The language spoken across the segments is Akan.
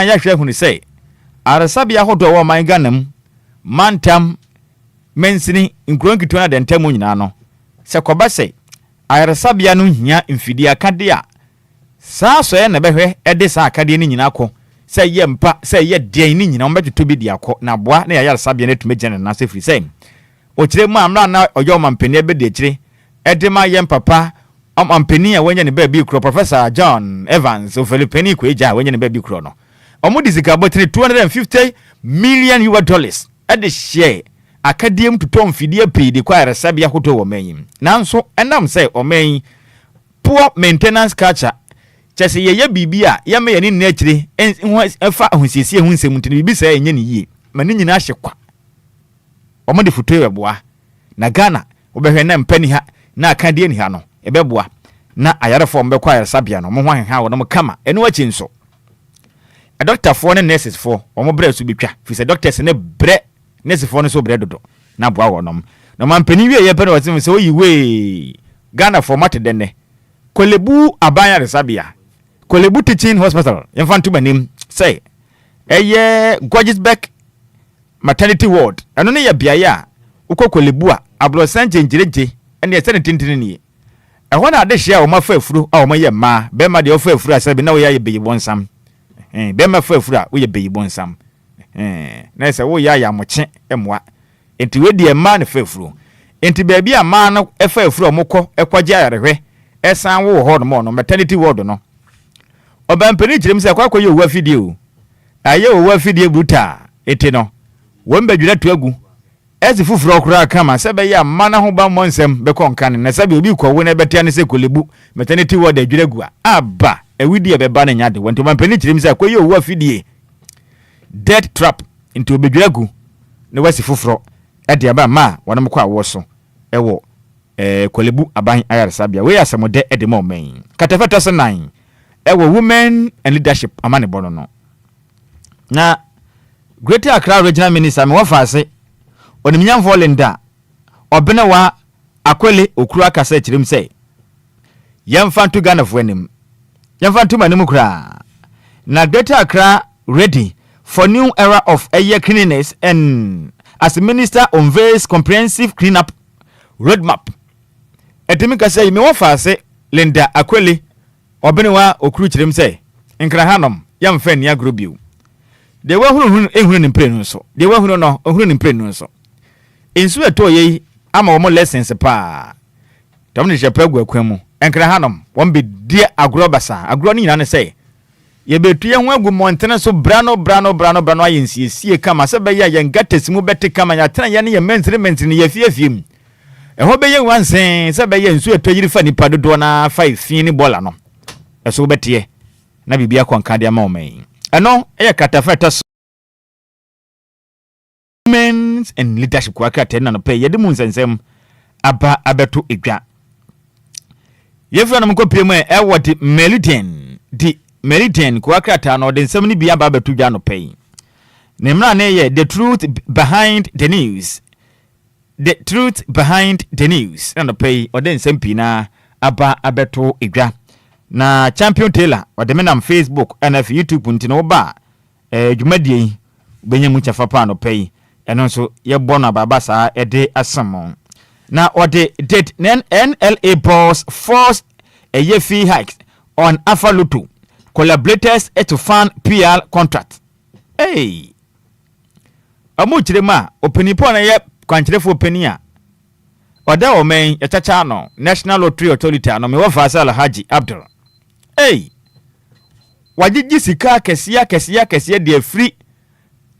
yɛahwɛ ahunu sɛ ayaresabea ahodoɔ a ɛwɔ ɔman Ghana mu, mantam, mansini, nkuro nketewa ne adantam nyinaa no, sɛ kɔba sɛ ayaresabea no hia mfidie akadeɛ a, saa asɔeɛ na ɛbɛhwɛ de saa akadeɛ no nyinaa akɔ, sɛ ɛyɛ mpa, sɛ ɛyɛ deɛn ne nyinaa wɔbɛtotɔ bi de akɔ na aboa na yɛn ayaresabea no atumi agyina ne nan so ɛfiri sɛ ɔkyerɛ mu a mmerɛ a na ɔyɛ ɔmampanin abadiakyire de ma yɛn papa ɔmampanin a wanya ne baabi korɔ Professor John Evans Ofori-Panin Kwei-Agya a wanya ne baabi korɔ no, wɔde sika abotire 250 million US dollars de hyɛɛ akadeɛ mu totɔɔ mfidie pii de kɔ ayaresabea ahodoɔ wɔ ɔman yi mu. Nanso ɛnam sɛ ɔman yi poor maintenance culture, kyerɛ sɛ yɛyɛ biribi a yɛmma yɛn ani nna akyire ho fa ahosiesie ho nsɛm nti no, biribi saa ɛnyɛ no yie ma ne nyinaa hye kwa. Wɔde fotoe bɛboa na Ghana wobɛhwɛ na mpa ni ha na akadeɛ ni ha no ɛbɛboa na ayarefoɔ a wɔbɛkɔ ayaresabea no wɔn ho aheha wɔn kama. Ɛno akyi nso adɔktafoɔ ne nurses-foɔ wɔn brɛ so bɛtwa firi sɛ doctors no brɛ nursefoɔ no nso brɛ dodo na aboa wɔnom. Na ɔmanpanin wieɛ pɛ na ɔse sɛ oyi wee Ghanafoɔ moate dɛ nnɛ Korle-Bu aban ayaresabea Korle-Bu Teaching Hospital yɛmfa nto m'anim sɛ ɛyɛ Guggisberg Maternity ward, ɛno no yɛ beaeɛ a wokɔ Korle Bu a, aborɔsan gyengyeregye ne ɛsɛ ne tentene nie. Ɛhɔ na adehyeɛ a wɔafa afuro a wɔyɛ mmaa, barima deɛ ɔfa afuro a sɛbe na woyɛ ayɛ beyi bonsam. Ɛhɛn, barima fa afuro a woyɛ beyi bonsam. Ɛhɛn, na sɛ woyɛ ayɛ amokye mmoa. Enti wei deɛ mmaa na fa afuro. Enti baabi a mmaa no fa afuro a wɔkɔ kɔgye ayarehwɛ san wo wɔ hɔ nom no, maternity ward no. Ɔbampanin kyerɛ mu sɛ ɛkɔ akɔyɛ owu afidie o. Ayɛ owu afidie brutal. Enti no, wɔn bɛdwira tu agu. Ɛsi foforɔ koraa kama sɛ ɛbɛyɛ a mma no ahobammɔ nsɛm bɛkɔ nkan na sɛbe obi rekɔwo na ɛbɛtea no sɛ Korle-Bu maternity ward adwira agu a, aba awudie a ɛbɛba no nyɛ adewa. Nti ɔmampanin kyerɛ mu sɛ akɔyɛ owu afidie, death trap, nti wɔbɛdwira agu na wɔasi foforɔ de aba mma a wɔnom kɔ awoɔ so wɔ Korle-Bu aban ayaresabea. Wei yɛ asɛmdɛ de ma ɔman yi. Katafɛ ɛtɔ so nan wɔ Women and Leadership amanebɔ no no. Na Greater Accra Regional Minister me wɔfaase Onimnyamfoɔ Linda Obenewa Akwele Okuru akasa akyerɛ mu sɛ yɛmfa nto Ghanafoɔ anim, yɛmfa nto m'anim koraa na Greater Accra ready for new era of ɛyɛ cleanliness and as minister unveils comprehensive clean up roadmap. Ɛtumi kasa yi me wɔfaase Linda Akwele Ɔbenewa Okuru kyerɛ mu sɛ, Nkra hanom, yɛmfa nni agorɔ bio. Deɛ wahunu hunu nhunu ne mprenu so. Deɛ wahunu no, ɔhunu ne mprenu so. Nsuo a ɛtɔɔ yei ama wɔn lessons paa. Nti wɔn de hyɛ pa agu akwan mu. Nkra hanom, wɔn bɛdi agorɔ basaa. Agorɔ no nyinaa ne sɛ, yɛbɛtu yɛn ho agu mmɔntene so brano brano brano brano ayɛ nsiesie kama sɛ ɛbɛyɛ a yɛn gutters mu bɛte kama, yɛatena yɛne yɛn mansini mansini, yɛn afie afie mu. Ɛhɔ bɛyɛ nwansee sɛ ɛbɛyɛ a nsu a ɛtɔ yiri fa nnipa dodoɔ no ara fa efi ne bɔɔla no so bɛteɛ na biribi akɔ nka de ama ɔman yi. Ɛno yɛ kratafa a ɛtɔ so. Women's and Leadership Kowa krataa no anɔpa yi yɛde mu nsɛnsɛm aba abɛto dwa. Yɛfiri anom kɔpie mu ɛwɔ de Meridian de Meridian kowa krataa no ɔde nsɛm no bi aba abɛto dwa anɔpa yi. Ne mmara no yɛ The Truth Behind the News. The Truth Behind the News na anɔpa yi ɔde nsɛm pii na aba abɛto edwa. Na Champion Taylor ɔde me nam Facebook ɛna afei YouTube nti na woba a eh, dwumadie yi wobɛnya mu kyɛfa pa anɔpa yi. Ɛno nso yɛbɔ no abaaba saa ɛde asam. Na ɔde Did NLA boss force ɛyɛ fee hikes on Afa Lotto collaborators to fund PR contract? Hey! Ɔmo kyerɛ mu a, ɔpanin pa a ɔyɛ kwankyerɛfoɔ panin a ɔda ɔman yi kyakya ano, National Lottery Authority ano, me wɔfa ase Alhaji Abdul. Ei! Wagyegye sika akɛseɛ akɛseɛ akɛseɛ de afiri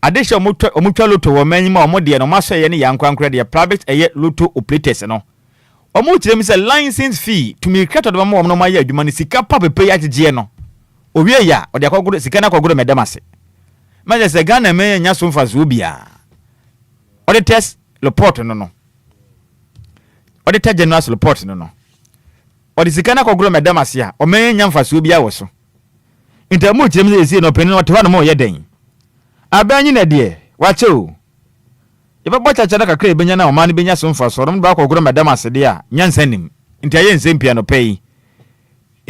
adehyɛ ɔmo twa ɔmo twa lotto wɔ ɔman yi mu a ɔmo deɛ no ɔmo asɔeɛ ne yɛ ankorankorɛ deɛ private ɛyɛ lotto operators no. Ɔmo kyerɛ mu sɛ license fee tumi krataa ɔde bɛma wɔn na ɔmo ayɛ adwuma no sika pa pɛpɛ yi agyegyeɛ no owie yɛ a ɔde akɔgoro sika no akɔgoro mɛdam ase. Ma kyerɛ sɛ Ghana man anya so mfasoɔ biara. Auditors report no no, Auditor General's report no no, ɔde sika no akɔgoro mɛdam ase a ɔman anya mfasoɔ biara wɔ so. Nti ɛmo kyerɛ mu sɛ ɛsie no ɔpanin no ɔte hɔ nom ɔyɛ dɛn? Aban nyi na deɛ, wakyɛ o. Yɛbɛbɔ kyakya no kakra a yɛbɛnya no a ɔman no bɛnya so mfasoɔ no, ɔmo de akɔgoro mɛdam ase deɛ a, nyansa nnim. Nti ayɛ nsɛm pii anɔpa yi.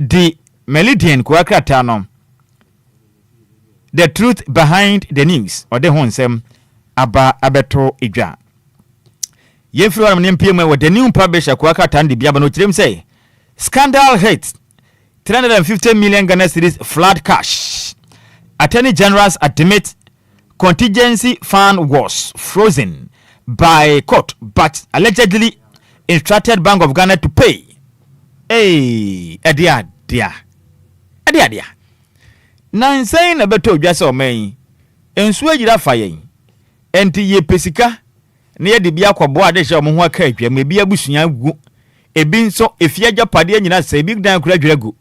Di Meridian kowa krataa no. The Truth Behind the News, ɔde ho nsɛm aba abɛto dwa. Yɛmfiri hɔnom ne mpie mu wɔ The New Publisher koa krataa no de bi aba no, ɔkyerɛm sɛ scandal hit 350 million Ghana cedis flood cash. Attorney Generals admit contingency fund was frozen by court but allegedly instructed Bank of Ghana to pay. Hey, ɛde adea, ɛde adea. Nansɛn na bɛtɔ odwa sɛ ɔman yi nsuo agyina fa yɛn, ɛnti yɛpɛ sika na yɛde bi akɔboa ade hyɛ ɔmo ho aka adwam. Ebi abusua gu, ebi nso efie agyapadeɛ nyinaa sɛ ebi dan kura adwira gu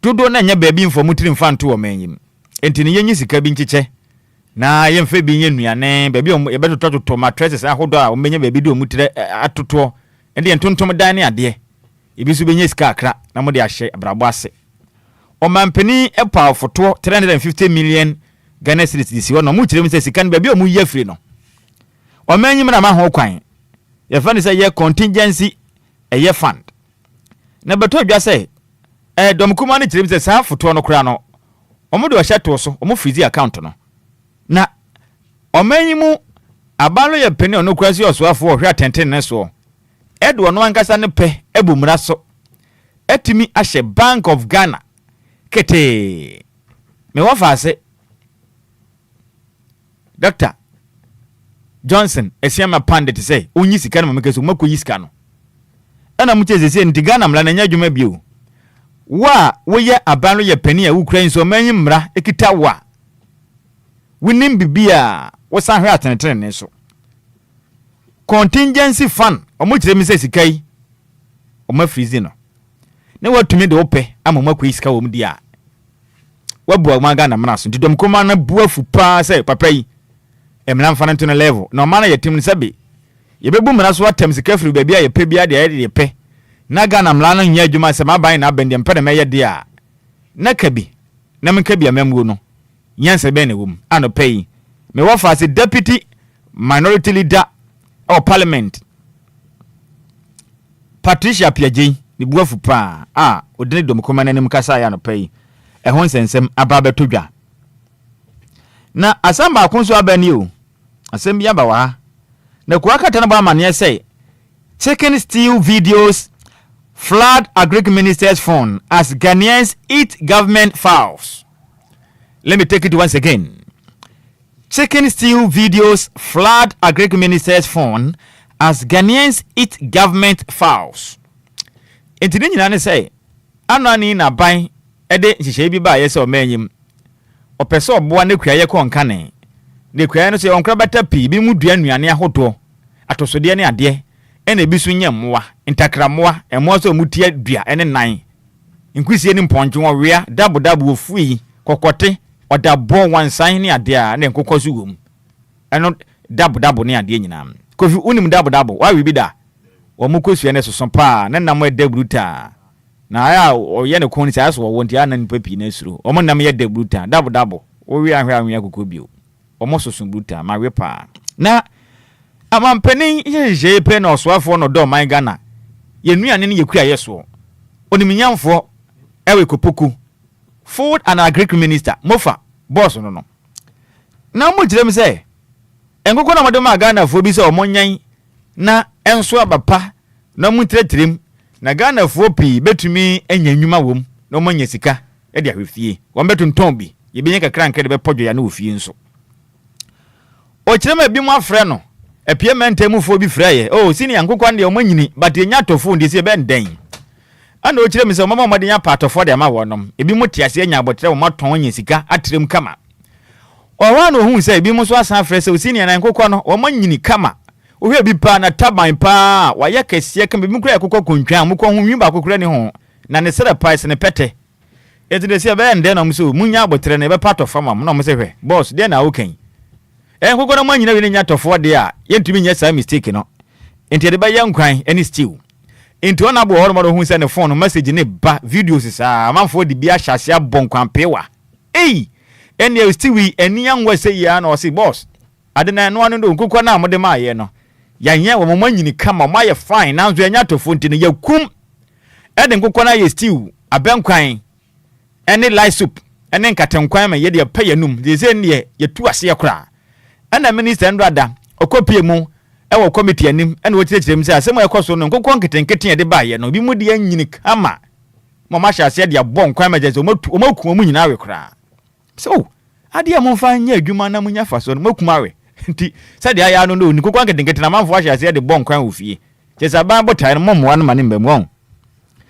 dodoɔ na nyɛ baabi mfa mu tiri mfa nto wɔ man yi mu. Nti ne yɛnyi sika bi nkyekyɛ na yɛmfa bi nyɛ nnuane, baabi a yɛbɛtotɔtotɔ mattresses ahodoɔ a wɔbɛnya baabi de wɔn tiri atotoɔ, ɛde yɛn ntontom dan ne adeɛ. Ebi nso bɛnya sika akra na wɔde ahyɛ abrabɔ ase. Ɔmampanin ɛpa afotoɔ 350 million Ghana cedis de si hɔ na ɔmo kyerɛ mu sɛ sika no, baabi a ɔmo yi afiri no, ɔman nyim na ma ho kwan yɛfɛ no sɛ yɛ contingency ɛyɛ fund. Na bɛtɔ dwa sɛ dɔm kuma no kyerɛ mu sɛ saa fotoɔ no koraa no, ɔmo de ɔhyɛ too so, ɔmo freeze account no. Na ɔman yi mu aban no yɛ panin a ɔno kura si ɔsoafoɔ ɔhwɛ atɛntɛn ne soɔ, ɛde ɔno ankasa ne pɛ ɛbɔ mmara so ɛtumi ahyɛ Bank of Ghana ketee. Mewɔ faase Dr Johnson Asiama Pandit sɛ ɔnyi sika no ma meka so makɔyi sika no, ɛna mo kyɛ sɛsɛ nti Ghana mmara no ɛnyɛ adwuma bio. Wo a woyɛ aban no yɛ panin a wokura yi nso, ɔman yi mmara ekita wo a wonim bibi a wosan hwɛ atenetene so. Contingency fund, ɔmo kyerɛ mi sɛ sika yi ɔmo afreeze no na watumi de wopɛ ama ɔmo akɔyi sika wɔ mu di a wabu ɔmo Ghana mmara so. Nti dɔm kɔma no bu afu paa sɛ papa yi mmara mfa no nto no level na ɔma no yɛ tim no sɛbe yɛbɛbu mmara so atam sika firi baabi a yɛpɛ biara deɛ yɛde yɛpɛ na Ghana mmara no nyɛ adwuma sɛ maban na abɛn deɛ mpɛ na mɛyɛ deɛ a na ka bi na menka bi amammuo no nyansa bɛn na ɛwɔ mu. Anɔpɛ yi mewɔ fa ase Deputy Minority Leader ɛwɔ Parliament, Patricia Appiagyei, ne bu afu paa a ɔde ne dɔm kɔma n'anim kasa yɛ. Anɔpɛ yi ɛho nsɛnsɛm aba abɛto dwa. Na asɛm baako nso aba ni o, asɛm bi aba wɔ ha na kua kata no bɔ amanneɛ sɛ chicken stew videos flood Agric minister's phone as Ghanaians eat government fowls. Let me take it once again. Chicken stew videos flood Agric minister's phone as Ghanaians eat government fowls. Nti ne nyinaa ne sɛ ano ani n'aban de nhyehyɛe bi baayɛ sɛ ɔman yim ɔpɛ sɛ ɔboa ne kuayɛ kɔ nkane ne kuayɛ no so yɛ ɔnkora bɛta pii bi mu dua nnuane ahodoɔ, atosodeɛ ne adeɛ, ɛna ebi so nyɛ mmoa, ntakrammoa, mmoa sɛ ɔmu tia dua ɛne nan, nkusie ne mpɔnkye, wɔwea dabodabo, ofui kɔkɔte, ɔdabɔ, wansan ne adeɛ a na nkokɔ so wɔ mu. Ɛno dabodabo ne adeɛ nyinaa. Kofi, wonim dabodabo? Wawe bi da? Wɔn mo kosua ne soso paa ne nam ɛda brutaa na ayɛ a ɔyɛ ne kɔn sɛ ayɛ so wɔwɔ nti ana nipa pii na esuro wɔn nam yɛ da brutaa. Dabodabo wowe ahwɛ ahwɛ akoko bio, wɔn soso brutaa ma we paa. Na amampanin hyehyɛ pɛ na ɔsoafoɔ na ɔdɔ ɔman Ghana yɛn nnuane no yɛ kua yɛ soɔ, onimnyamfoɔ ɛwɔ Kopoku, Food and Agric Minister mofa bɔɔso no na mo kyerɛ mu sɛ nkokɔ na wɔde maa Ghanafoɔ bi sɛ ɔmo nyɛn na ɛnso aba pa na ɔmo ntiretire na Ghanafoɔ pii bɛtumi anya nnwuma wɔ mu na ɔmo anya sika de ahwɛ fie, wɔn bɛtontɔn bi, yɛbɛnya kakra nkɛ de bɛpɔ dwoya no wɔ fie nso. Ɔkyerɛ mu ebi mu afrɛ no apie mɛntɛmufoɔ bi frɛ yɛ, oh senior, nkokɔ no deɛ ɔmo anyini but yɛnya atɔfoɔ nti sɛ yɛbɛn dɛn. Ɛna ɔkyerɛ mi sɛ ɔmama ɔmɔden apa atɔfoɔ de ama wɔnom, ebi mu te aseɛ nya abɔtrɛ, wɔn atɔn anya sika atrem kama. Ɔhɔ a na ohun sɛ ebi mu nso asan afrɛ sɛ senior, na nkokɔ no wɔn anyini kama, wohwɛ bi paa na taban paa wayɛ kɛseɛ kama, ebi mu kura yɛ kokɔ kontwan a mokɔ ho nwi baako kura ne ho na ne srɛ paa sene pɛtɛ, eti de sɛ ɛbɛyɛ ndɛn na ɔmo sɛ munya abɔtrɛ na ɛbɛpa atɔfoɔ ama mo. Na ɔmo sɛ, hwɛ boss, deɛ na awokan yi nkokɔ no mo anyina wi ne nya atɔfoɔ deɛ a yɛntumi nyɛ saa mistake no, nti yɛde bɛyɛ nkwan ne stew. Nti ɔna abɔ hɔ nom ɔde hu sɛ ne phone no message ne ba, videos saa amanfoɔ de bi ahyɛ ase abɔ nkwanpewa ei, ɛnneɛ stew yi ani anwa sɛ yia. Na ɔse, boss, ade na ɛnoa no do nkokɔ no a mode maayɛ no, yɛnyɛ wɔn mo anyini kama, mo ayɛ fine, nanso yɛnyɛ atɔfoɔ nti no yɛkum ɛde nkokɔ no ayɛ stew, abɛnkwan ɛne light soup. ne nkatenkwan ma yɛde pɛ yɛn anum. Seesei no deɛ yɛtu aseɛ koraa. Ɛna Minister nnora da ɔkɔpie mu wɔ committee anim ɛna ɔkyerɛkyerɛ mu sɛ asɛm a ɛkɔ so no nkokɔ nketenkete a yɛde baeɛ no ebi mu deɛ anyini kama ma wɔahyɛ aseɛ de abɔ nkwan ma kyerɛ sɛ wɔatu wɔaku wɔn nyinaa awe koraa. Sɛ o adeɛ a momfa nyɛ adwuma na monya fasoɔ no moakum awe nti sɛdeɛ ayɛ ano no nkokɔ nketenkete no amanfoɔ ahyɛ aseɛ de bɔ nkwan wɔ fie. Kyerɛ sɛ aban botae no mommoa no ma ne mma mu wahu.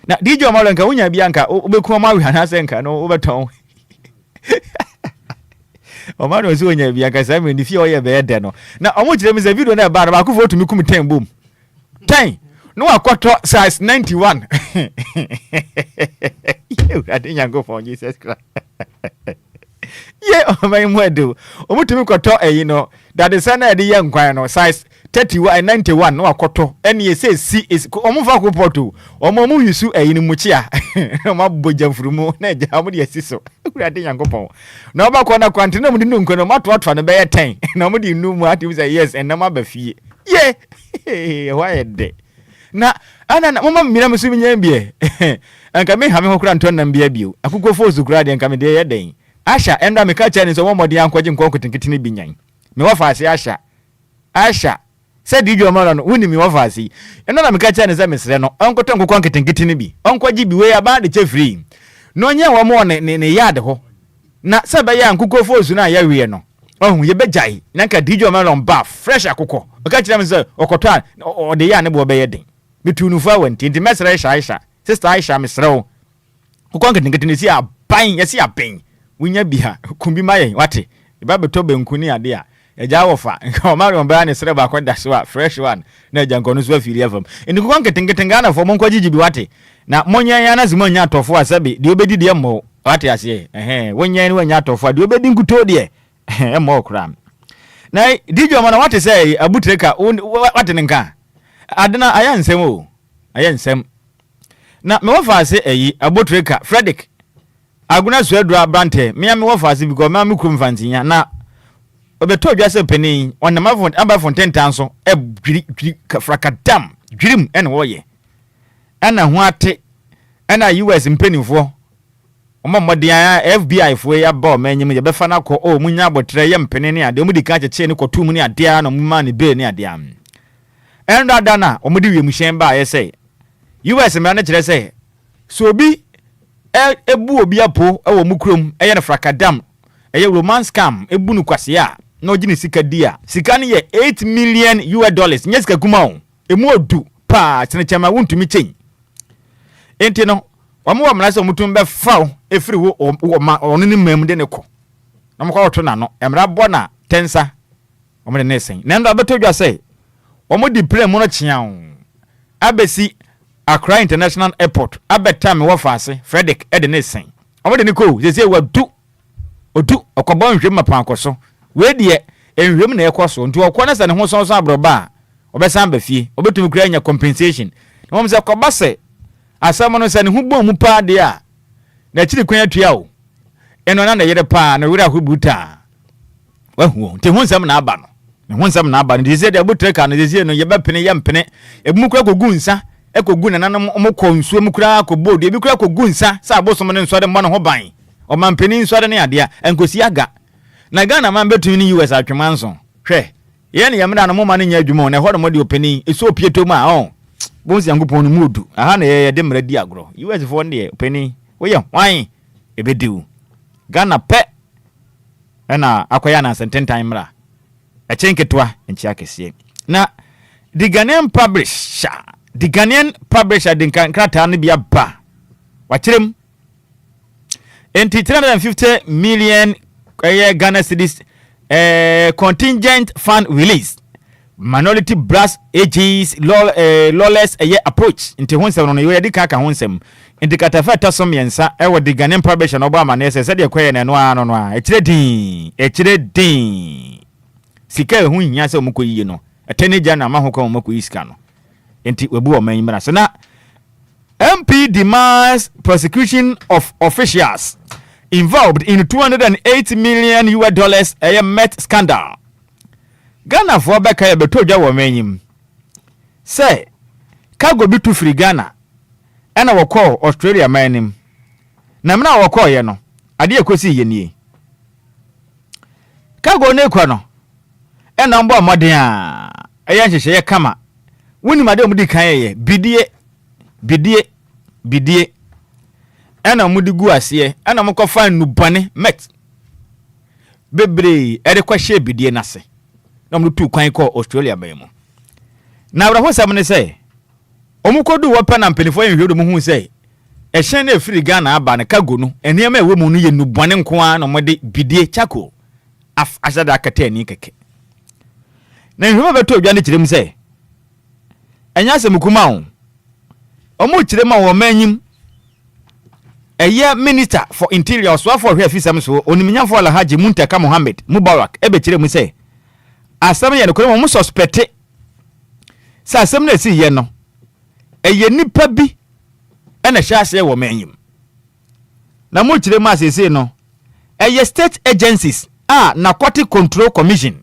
Na DJ Omalo nka wonya bi anka wobɛku ɔmo awe anaasɛ nka no wobɛtɔn. Ɔma no sɛ onya bi anka saa mmiri ne fie ɔyɛ bɛyɛ dɛ no. Na ɔmo kyerɛ mi sɛ video no ɛbaa no baakofoɔ tumi kum tɛn bom. Tɛn na wakɔtɔ size 91. Awurade Nyankopɔn Jesus Christ. Ye ɔman yi mu ɛde o. Ɔmo tumi kɔtɔ ɛyi no dadesɛn na yɛde yɛ nkwan no size 31 91 na wakɔtɔ ɛne ɛsɛ esi esi ɔmo nfa ko pɔt o. Ɔmo ɔmo yusu ɛyi no mukyia na ɔmo abɔ gyamfurumu na ɛgya ɔmo de asi so. Awurade Nyankopɔn. Na ɔba kɔ na kwante na ɔmo de nu nkwan no ɔmo atoatoa no bɛyɛ 10 na ɔmo de nu mu atum sɛ yes ɛnam aba fie. Ye ɛhɔ ayɛ dɛ. Na ana na moma mmira me so menya bi ɛ. Anka me ha me ho kora ntɔ nam bia bio. Akokɔ fosu kora deɛ nka me deɛ yɛ dɛn. Asha, ɛnora meka kyerɛ ne sɛ ɔmmɔ mmɔden ankɔgye nkɔ nketenkete no bi nyan. Me wɔfa ase Asha. Asha, sɛ DJ Omaro no, wonim me wɔfa ase yi. Ɛnora na meka kyerɛ ne sɛ mesrɛ no, ɔnkɔtɔ nkokɔ nketenkete no bi. Ɔnkɔgye bi, wei abaa de kyɛ free. Na ɔnyɛ wɔn wɔ ne, ne, ne yard hɔ. Na sɛ ɛbɛyɛ a nkokɔ fosu no a yɛweɛ no, ɔhu, yɛbɛgyae. Na nka DJ Omaro ba fresh akokɔ. Ɔka kyerɛ me sɛ ɔkɔtɔ a, ɔde yɛ a ne boɔ bɛyɛ den. Metuu no fo a wantie, nti mɛsrɛ Aisha, Aisha, Sister Aisha, mesrɛ wo, Kokɔ nketenkete no esi aban, yɛsi aben. Wonya bi a, ku bi ma yɛn, wate? Yɛba bɛtɔ banku ne ade a, agya wɔ fa. Nka ɔma Marion bɛyɛ ne serɛ baako da so a, fresh one, na agya nka ɔno nso afiri afam. Nti kokɔ nketenkete, Ghanafoɔ, monkɔ gyegye bi, wate? Na monyɛn ara na sɛ moannya atɔfoɔ a, sɛbe, deɛ ɔbɛdi deɛ mmɔ wo, wate aseɛ? Ɛhɛn, wonyɛn na woannya atɔfoɔ a, deɛ ɔbɛdi nkutoo deɛ, ɛmmɔ wo koraa. Na DJ Ɔma no, wate sɛ Abutreka, wate ne nka? Ade no ayɛ nsɛm o, ayɛ nsɛm. Na me wɔfaase ayi, Abotreka, Fredrick, Agona Suaduru abrantɛ, me a me wɔfaase because me a me kurom Mfantsinya, na ɔbɛtɔ dwa sɛ panin yi, ɔnam abɛɛfo ntentan so dwiri, dwiri, frakadam, dwirim ɛna ɔyɛ. Ɛna ho ate, ɛna US mpanimfoɔ, wɔn mmɔden a FBI foɔ yi aba wɔn anim, yɛbɛfa no akɔ, oh, munya abotrɛ, yɛ mpene ne adeɛ, wɔn di kan kyekyee no kɔtoo mu ne adeɛ a na wɔn maa no bail ne adeɛ. Ɛnra da no a wɔde wiemhyɛn baeɛ sɛ US mmara no kyerɛ sɛ sɛ obi bu obi apo wɔ wɔn kurom yɛ no frakadam, ɛyɛ romance scam, bu no kwasea a, na ɔgye ne sika di a, sika no yɛ 8 million US dollars, nyɛ sika kuma o, ɛmu ɔdu paa, sene kyɛm a wontumi kyɛn. Enti no, wɔn wɔ mmara sɛ wɔtumi bɛfa wo ɛfiri wo ɔno ne man mu de ne kɔ na wɔkɔ wɔto n'ano. Mmara bɔ na tɛnsa Wɔde no resen. Na ɛno abɛtɔ dwa sɛ wɔde plane mu no kyeaw abɛsi Accra International Airport abɛtam me wɔfaase Fredrick de no resen. Wɔde no kɔ o, seesei wadu. Odu, ɔkɔbɔ nhwɛmu ma pankɔ so. Wei deɛ, nhwɛmu na ɛkɔ so. Nti ɔkɔ na sɛ ne ho sɔnsɔn aborɔba a, ɔbɛsan aba fie. Ɔbɛtumi koraa anya compensation. Na mmom sɛ kɔba sɛ asɛm no sɛ ne ho bɔn mu paa deɛ a, n'akyiri kwan atua o. Ɛno na ne yere paa, ne werɛ aho brutaa. Wahu o. Nti ho nsɛm na aba no. Ne ho nsɛm na aba no. Nti sɛ deɛ abotire ka no, sɛsie no yɛbɛpene, yɛmpene. Ebi mu koraa kɔgu nsa, kɔgu nananom, wɔn kɔ nsuo mu koraa kɔbɔ dua. Ebi koraa kɔgu nsa sɛ abosom no nsɔre mmɔ ne ho ban. Ɔmampanin nsɔre ne adeɛ a, ɛnkɔsi aga. Na Ghana man bɛtumi ne US atwe manso. Hwɛ, yɛn ne yɛn mmara no momma no nyɛ adwuma o, na ɛhɔ nom deɛ ɔpanin, ɛsɛ opie tɔ mu a, ɔn, bohu sɛ Nyankopɔn no mu odu. Aha na yɛde mmara di agorɔ. US foɔ no deɛ, ɔpanin, woyɛ hwan? Ɛbɛdi wo. Ghana pɛ ɛna akɔyɛ ananse ntentan mmra. Ɛkye nketewa, nkyea kɛseɛ. Na The Ghanaian Publisher, The Ghanaian Publisher de nkrataa no bi aba. Wakyerɛ mu. Enti 350 million ɛyɛ Ghana cedis eh, contingent fund release. Minority brass AG's law, eh, lawless ɛyɛ approach nti ho nsɛm no no yɛde kan aka ho nsɛm nti katafa ɛtɔ so mmiɛnsa ɛwɔ de Ghanaian publisher na ɔbɔ amaneɛ sɛ sɛdeɛ ɛkɔyɛ no ɛno ara no no a ɛkyerɛ din ɛkyerɛ din sika ɛho hia sɛ wɔn kɔ yie no attorney general ama ho kwan wɔn akɔ yi sika no nti wabu wɔn mmara so na MP demands prosecution of officials involved in 208 million US dollars ɛyɛ Met scandal. Ghanafoɔ bɛka yɛbɛtɔ dwa wɔ m'anyim sɛ cargo bi tu firi Ghana ɛna wɔkɔɔ Australia man no mu. Na mmerɛ a wɔkɔɔeɛ no, Adeɛ ɛkɔsii yɛ nie. Cargo no rekɔ no, ɛna wɔbɔɔ mmɔden a ɛyɛ nhyehyɛeɛ kama. Wonim adeɛ a wɔdi kan yɛyɛ? Bidie, bidie, bidie. Ɛna wɔde gu aseɛ, ɛna wɔkɔfa nnubɔne, meth, bebree ɛde kɔhyɛɛ bidie no ase. Na wɔde tuu kwan kɔɔ Australia man mu. Na awerɛhosɛm ne sɛ, wɔkɔduu hɔ pɛ na mpanimfoɔ yɛ nhwehwɛmu huu sɛ ɛhyɛn no a ɛfiri Ghana aba no, cargo no, nneɛma a ɛwɔ mu no yɛ nnubɔne nko ara na wɔde bidie, charcoal, af ahyɛ da akata ani kɛkɛ. Na nhwehwɛmu a ɛbɛtɔ dwa no kyerɛ mu sɛ, ɛnyɛ asɛm kuma o. Wɔkyerɛ mu a wɔn anyim ɛyɛ Minister for Interior, ɔsoafoɔ ɔhwɛ afisɛm so, onimnyamfoɔ Alhaji Muntaka Mohammed Mubarak ɛbɛkyerɛ mu sɛ asɛm no yɛ nokorɛ mu wɔn sɔspɛte sɛ asɛm no a ɛsiiɛ no ɛyɛ nipa bi ɛna ɛhyɛ aseɛ wɔ ɔman yi mu. Na mo kyerɛ mu a seesei no ɛyɛ state agencies a Narcotic Control Commission,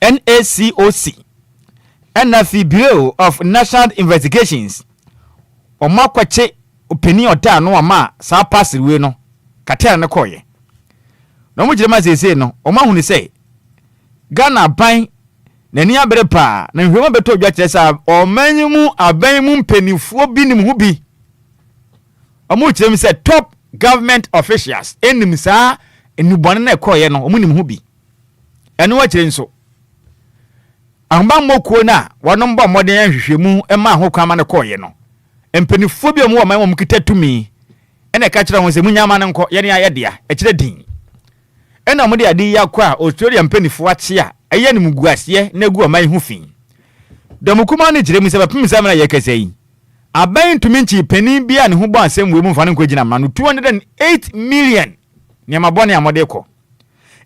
NACOC, ɛna afei Bureau of National Investigations wɔn akɔkye ɔpanin ɔda ano ama saa parcel wei no cartel no kɔɔyɛ. Na wɔn kyerɛ mu a seesei no wɔn ahunu sɛ Ghana aban n'ani abere paa na nhwehwɛmu bɛtɔ dwa kyerɛ sɛ ɔman yi mu aban mu mpanimfoɔ bi nim ho bi. Wɔn kyerɛ mu sɛ top government officials nim saa nnubɔne no ɛkɔɔyɛ no, wɔn nim ho bi. Ɛno akyire nso, ahobammɔ kuo no a wɔnom bɔ mmɔden nhwehwɛmu ma ho kwan ma no kɔɔyɛ no, mpanimfoɔ bi a wɔn wɔ ɔman mu kita tumi ɛna ɛka kyerɛ wɔn sɛ munya ama no nkɔ, yɛne ayɛ dea ɛkyerɛ din. Ɛna wɔde ade yi akɔ a Australia mpanimfoɔ akye a ɛyɛ animguaseɛ na egu ɔman yi ho fi. Dɔm kumaa no kyerɛ mu sɛ bɛpem sɛ mmerɛ a yɛkasa yi, aban ntumi nkyee panin bi a ne ho bɔ asɛm wei mu mfa no nkɔgyina mmara no 208 million nneɛma bɔne a wɔde kɔ.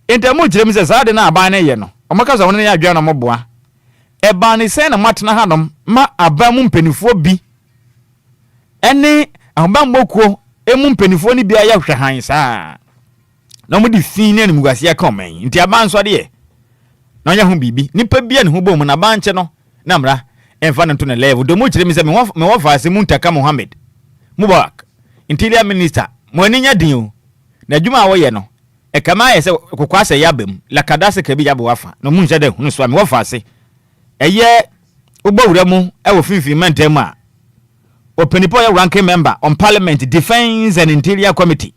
Enti ɛmo kyerɛ mu sɛ saa ade no a aban no yɛ no, wɔka sɛ wɔn ne adwene na wɔboa. Ɛbaa ne sɛn na moatena hanom ma aban mu mpanimfoɔ bi ne ahobammɔ kuo mu mpanimfoɔ no bi ayɛ hwɛhan saa na wɔde fi ne animguaseɛ ka ɔman yi? Nti aban nso adeɛ na ɔnyɛ ho biribi. Nipa bi a ne ho bɔ mu na aban nkyɛ no na mmara ɛmfa no nto ne level. Dɔm kyerɛ mi sɛ mewɔ faase Muntaka Mohammed Mubarak, Interior Minister, mo ani nyɛ den o. Na adwuma a wɔyɛ no, ɛkame ayɛ sɛ kokɔ asɛ yɛ aba mu, lakadase ka bi yɛ aboa fa, na ɔmu nhyɛ da hunu so a mewɔ faase. Ɛyɛ wobɔ wura mu wɔ finfin mantam mu a, ɔpanipa ɔyɛ ranking member on Parliament Defence and Interior Committee,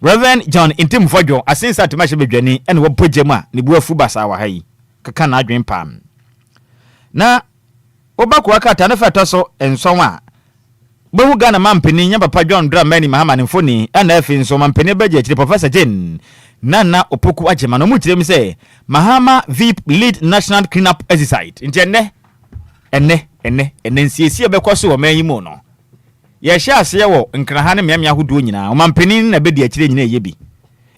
Rev. John Ntim Fodwo, Asensa Atomahyɛ badwani na wɔbɔ gya mu a ne bo afu basaa wɔ ha yi, keka n'adwene paa. Na woba kowa krataa no fa ɛtɔ so nsɔn a, wobɛhu Ghana mampanin Nya Papa John Dramani Mahama ne mfoni ɛna afei nso mampanin abɛgye akyire Professor Jane Nana Opoku Agyemang na wɔn kyerɛ mu sɛ Mahama Veep lead national clean up exercise. Nti ɛnɛ, ɛnɛ, ɛnɛ, ɛnɛ nsiesie bɛkɔ so wɔ man yi mu no, yɛhyɛ aseɛ wɔ Nkraha ne mmeammea ahodoɔ nyinaa. Ɔmampanin na bɛdi akyire nyinaa ɛyɛ bi.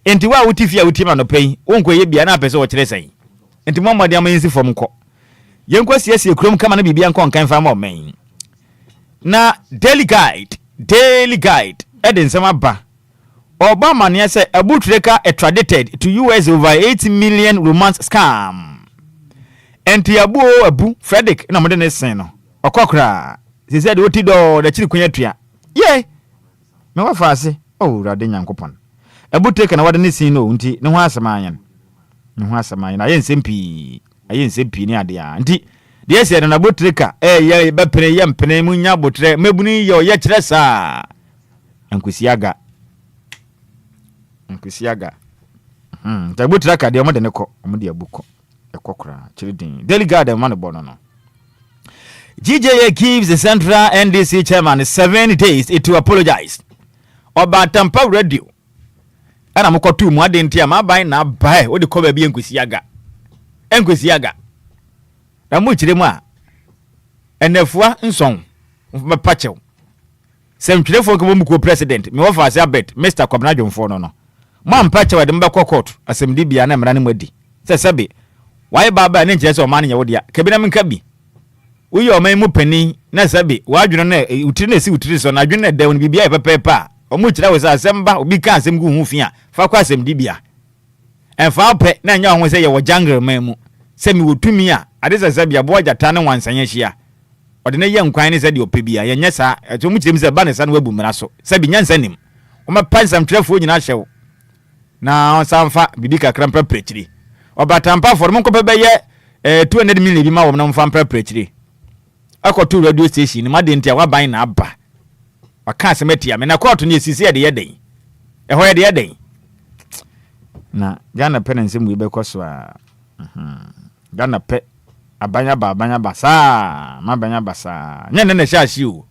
Nti wo a wote fie a wotie me anɔpa yi, wonkɔ ɛyɛ bi a na apɛ sɛ wɔkyerɛ sɛn? Nti mo mmɔden ama yɛnsi fam nkɔ. Yɛnkɔ siesie kurom kama na biribiara nkɔ nkan mfa ma ɔman yi. Na Daily Guide, Daily Guide ɛde nsɛm aba. Ɔbɔ amanneɛ sɛ Abu Trica extradited to US over 8 million romance scam. Nti Abu o Abu, Frederick na wɔde ne sen no. Ɔkɔ koraa. Sɛsɛ deɛ ɔti dɔɔ n'akyiri kwan atua. Ye! Me wafa ase. Oh, Awurade Nyankopɔn. Abu Trica na wɔde ne sin no nti ne ho asɛm anyen. Ne ho asɛm anyen. Ayɛ nsɛm pii. Ayɛ nsɛm pii ne adeɛ a. Nti deɛ ɛsɛ no na Abu Trica ɛyɛ bɛpene yɛ mpene mu nya abotrɛ mmabunu yi yɛ ɔyɛ kyerɛ saa. Nkwesi aga. Nkwesi aga. Nti Abu Trica deɛ wɔde ne kɔ. Wɔde Abu kɔ. Ɛkɔ koraa. Kyerɛ din. Daily Guide ɛma ne bɔ no no. GJA gives the Central NDC chairman 7 days to apologize. Ɔbaatampa Radio ɛna mokɔtoo mu ade nti a m'aban na abae wode kɔ baabi nkwesi aga. Nkwesi aga. Na mo kyerɛ mu a ɛnɛfua nsɔn bɛpa kyɛw. Sɛ ntwerɛfoɔ nkɛbɔ mu kuo president mewɔ faase abet Mr. Kwabena Dwomfoɔ no. Mo ampa kyɛw ɛde mobɛkɔ court asɛmdibea na mmara no mu adi. Sɛ sɛbe wayɛ baaba a ne nkyerɛ sɛ ɔman no nyɛ wo dea. Kabi na menka bi. Woyɛ ɔman mu panin na sɛbe w'adwene no wo tiri na esi wo tiri so na adwene na ɛda wo no biribi ayɛ pɛpɛɛpɛ a ɔmo kyerɛ wo sɛ asɛm ba obi ka asɛm gu ho fi a fa kɔ asɛmdibea. Ɛmfa wo pɛ na ɛnyɛ wo ho sɛ yɛwɔ jungle man mu sɛ mewɔ tumi a ade sɛ sɛbe aboa gyata ne nwansan ahyia ɔde ne yɛ nkwan ne sɛdeɛ ɔpɛ bia yɛnyɛ saa. Ɛto ɔmo kyerɛ mu sɛ ba ne sa no wabu mmara so sɛbe nyansa nim. Wɔmɛpa nsɛmtwerɛfoɔ nyinaa hyɛ wo na ɔnsan mfa biribi kakra mprapra akyire. Ɔbatampafoɔ no, monkɔpɛ bɛyɛ eh, 200 million bi ma wɔn na wɔmfa mprapra akyire. Akɔto radio station no mu, adeɛ nti a waban na aba. Waka asɛm atia me. Na kɔɔto no yɛsisi yɛde yɛ dɛn? Ɛhɔ yɛde yɛ dɛn? Na Ghana pɛ na nsɛm wei bɛkɔ so a. Mhm. Ghana pɛ aban aba aban aba saa m'aban aba saa. Nyɛ nnɛ na ɛhyɛ ase o.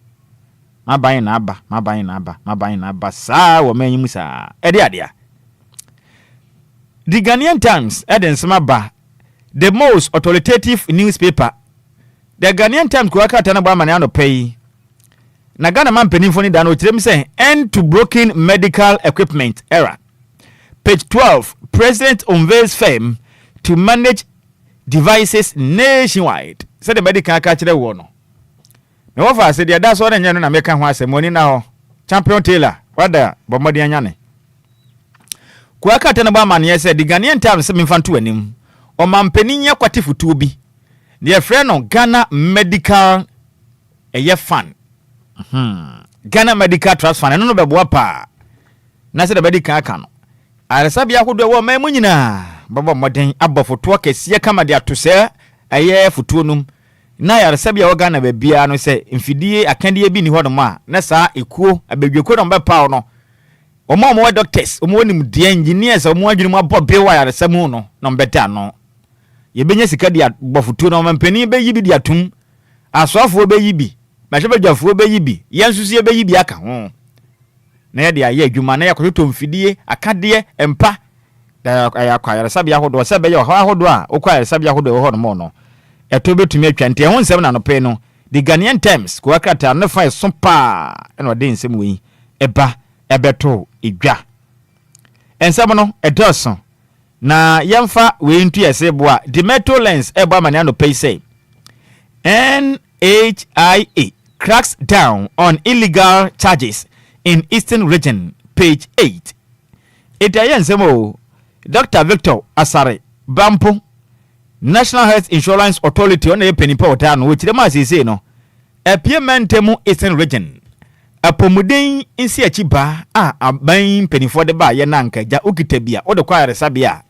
M'aban na aba, m'aban na aba, m'aban na aba saa wɔ man yi mu saa. Ɛde adea. The Ghanaian Times de nsɛm aba, the most authoritative newspaper. The Ghanaian Times kura krataa no bɔ amanneɛ anɔpa yi. Na Ghana man mpanimfoɔ no da no ɔkyerɛ mu sɛ end to broken medical equipment era. Page 12, President unveils firm to manage devices nationwide. Sɛdeɛ madi kan aka akyerɛ woɔ no, Me wɔfa ase deɛ ɛda so ara nyɛ no na meka ho asɛm, w'ani nna hɔ. Champion Taylor, wada bɔ mmɔden anya ne. Kua krataa no bɔ amanneɛ sɛ The Ghanaian Times sɛ memfa nto w'anim. Ɔmampanin yi akwati fotuo bi, deɛ yɛfrɛ no Ghana Medical ɛyɛ Fund. Hmm. Ghana Medical Trust Fund, ɛno no bɛboa paa. Na sɛdeɛ bɛdi kan aka no, ayaresabea ahodoɔ ɛwɔ ɔman mu nyinaa bɛbɔ mmɔden abɔ fotoɔ kɛseɛ kama de ato sɛ ɛyɛ fotuo nom. Na ayaresabea a ɛwɔ Ghana baabiara no, sɛ mfidie akadeɛ bi nni hɔnom a, na saa ekuo, abadwakuo na wɔbɛpaw no. Wɔn a wɔwɔ doctors, wɔn wɔ nimdeɛ, engineers a wɔn adwene mu abɔ bew wɔ ayaresa mu no na wɔbɛda ano. Yɛbɛnya sika de abɔ fotuo no, ɔmampanin bɛyi bi de atom, asoafoɔ bɛyi bi, mmarahyɛbadwafoɔ bɛyi bi, yɛn nso so yɛbɛyi bi aka ho na yɛde ayɛ adwuma na yɛakɔtotɔ mfidie, akadeɛ, mpa, Na yɛakɔ ayaresabea ahodoɔ sɛ ɛbɛyɛ ɔhaw ahodoɔ a wokɔ ayaresabea ahodoɔ ɛwɔ hɔnom no ɛto bɛtumi atwa. Nti ɛho nsɛm na anɔpa yi no The Ghanaian Times kowa krataa no ne fa ɛso paa na ɔde nsɛm wei ɛba ɛbɛto dwa. Nsɛm no ɛdɔɔso na yɛmfa wei nto yɛse boa The Metro Lens ɛbɔ amane anɔpa yi sɛ NHIA cracks down on illegal charges in Eastern Region, page 8. Enti ɛyɛ nsɛm oo. Dɔkta Victor Asare Bampo, National Health Insurance Authority, ɔno na ɛyɛ panin pa ɔtaa no, ɔkyerɛ mu a seesei no, Apue Mantamu Eastern Region, apɔmuden nsiakyi baa a aban mpanimfoɔ de baeɛ na anka agya wokita bi a wode kɔ ayaresabea a,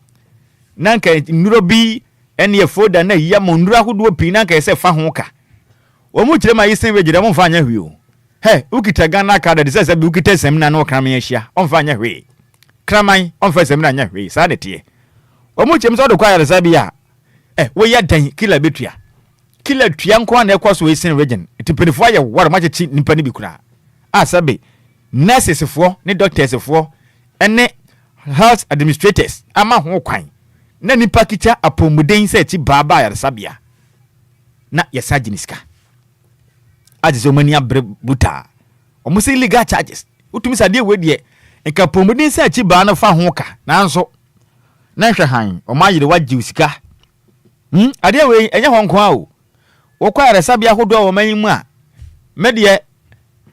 na anka nnuro bi ne folder na ayi ama nnuro ahodoɔ pii na anka ɛsɛ fa ho ka. Wɔn kyerɛ mu a Eastern Region deɛ wɔmfa nyɛ hwee o. Hɛ, wokita Ghana card a, ɛte sɛ sɛbe wokita samina ne ɔkraman ahyia, ɔmfa nyɛ hwee. Kraman, ɔmfa samina nyɛ hwee, saa na ɛteɛ. Wɔn kyɛm sɛ wode kɔ ayaresabea a, ɛ, woyɛ dɛn, killer bɛtua. Killer tua nko ara na ɛkɔ so wɔ Eastern Region. Nti mpanimfoɔ ayɛ wɔre, wɔakyekye nnipa no bi koraa. A sɛbe nurses foɔ ne doctors foɔ ne health administrators ama ho kwan na nnipa kita apɔmuden sɛ akyi baa ba ayaresabea na yɛsan gye ne sika. Agye sɛ wɔn ani abere brutal. Wɔn sɛ illegal charges. Wotumi sɛ adeɛ wei deɛ nka pɔmuden sɛ akyi baa no fa ho ka nanso na nhwɛ han wɔn ayere wagye sika. Adeɛ wei ɛnyɛ hɔ nko ara o. Wokɔ ayaresabea ahodoɔ wɔ ɔman yi mu a, me deɛ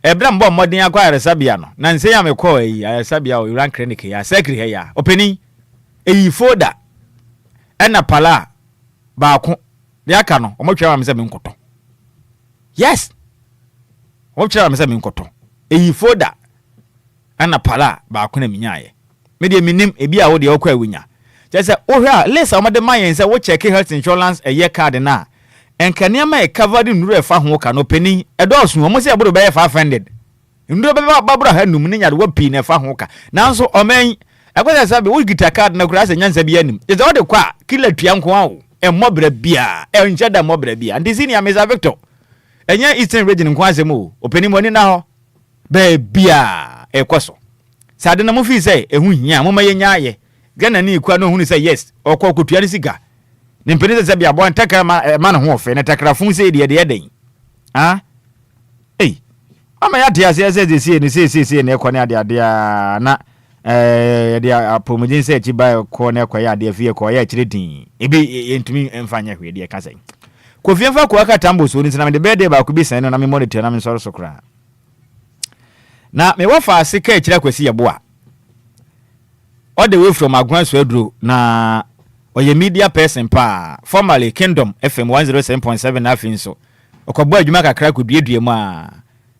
ɛberɛ a mebɔ mmɔden akɔ ayaresabea no, na nsɛn a mekɔɔ ayi ayaresabea wɔ Iran clinic yi a, surgery ha yi a, ɔpanin, ɛyi folder ɛna pala baako. Deɛ aka no, wɔtwerɛ ma me sɛ menkɔtɔ. Yes! Wɔtwerɛ ma me sɛ menkɔtɔ. Eyi folder ɛna pala baako na menyaeɛ. Me deɛ menim, ebi a wo deɛ wokɔ a wonya. Kyerɛ sɛ wohwɛ a list a wɔde ma yɛn sɛ wo check health insurance ɛyɛ card no a, nka nneɛma a ɛcover de nnuro a ɛfa ho ka no, ɔpanin, ɛdɔɔso. Wɔn sɛ ɛboro bɛyɛ 500. Nnuro bɛba baboro ahanum ne nyarewa pii na ɛfa ho ka. Nanso ɔman yi, ɛkɔ sɛ sɛbe wokita card no koraa sɛ nyansa biara nnim. Kyerɛ sɛ wode kɔ a, killer tua nko ara o. Ɛmmɔ bra biara. Ɛnhyɛ da mmɔ bra biara. Nti senior Mr. Victor, ɛnyɛ Eastern Region nko asɛm o. Ɔpanin mo ani nna hɔ. Baabiara ɛkɔ so. Sɛ ade no mo feel sɛ ɛho hia a, momma yɛnya ayɛ. Ghana ni kura na ɔhunu sɛ yes, ɔkɔ ɔkɔtua ne sika. Ne mpanin sɛ sɛbe aboa ntakra ma ɛma ne ho ɔfɛ, na takrafo sei deɛ ɛdeɛ dɛn? Ah? Ei, ama yɛate aseɛ sɛ seesei no seeseesei na ɛkɔ ne adeade a na eh, yɛde apɔmuden sɛ akyi ba ɛkɔ na ɛkɔyɛ adeɛ afei ɛkɔ ɔyɛ akyire din ebi yɛntumi mfa nyɛ hwee deɛ ɛka sɛ Kofi mfa koa ka tambo so no nti na mede bɛyɛ baako bi sɛn no na memmɔ ne tira na mensɔre so koraa na mewɔ faase ka akyire akwasi yɛboa all the way from Agona Suaduro na ɔyɛ media person paa formerly Kingdom FM 107.7 na afei nso ɔkɔbɔ adwuma kakra kɔduadua mu a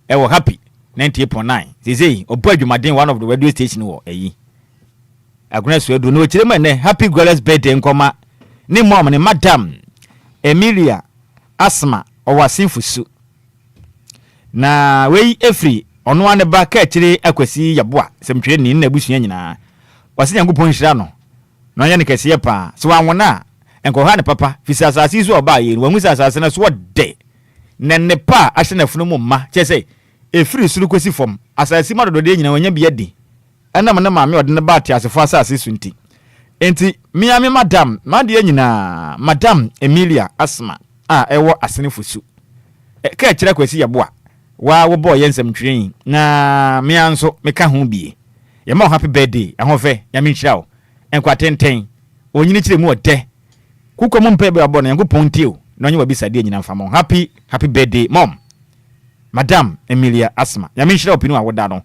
ɛwɔ Happy. 98.9. Seesei ɔbɔ adwumaden one of the radio station wɔ ayi Agona Suaduro na ɔkyerɛ mu ɛnɛ happy glorious birthday nkɔma ne mom ne Madam Emilia Asma, ɔwɔ Asenfo Su. Na wei ɛfiri ɔno ara ne ba Kaakyire Akwasi Yeboah, sɛmtwerɛni, ne n'abusua nyinaa. Ɔse Nyankopɔn nhyira no na ɔnyɛ no kɛseɛ paa. Sɛ wanwo no a, nkɔha no papa, firi sɛ asase yi so a ɔbaeɛ yi no, wahu sɛ asase no so ɔdɛ, na nnepa a ahyɛ n'afunu mu ma, kyerɛ sɛ, ɛfiri soro kɔsi fam, asase mu adɔdɔdeɛ nyinaa wanya bi adi, ɛnam ne maame a ɔde no baa ateasefoɔ asase so nti. Enti, me ara me madam, m'adeɛ nyinaa, Madam Emilia Asma a ɛwɔ Asene Fosu. Ka kyerɛ Kwasi Yeboah, wo ara wobɔɔ yɛn nsɛmtwerɛ yi, na me ara nso meka ho bie. Yɛma wo happy birthday, Ahoɔfɛ, Nyame nhyira wo, nkwa tenten, onyini kyerɛ mu ɔdɛ, Kokɔ mu mpaebɔ a wobɔ no, Nyankopɔn ntie o, na ɔnyɛ w'abisadeɛ nyina mfa ma wo. Happy, happy birthday, Mom, Madam Emilia Asma. Nyame nhyira wo pinu a woda no,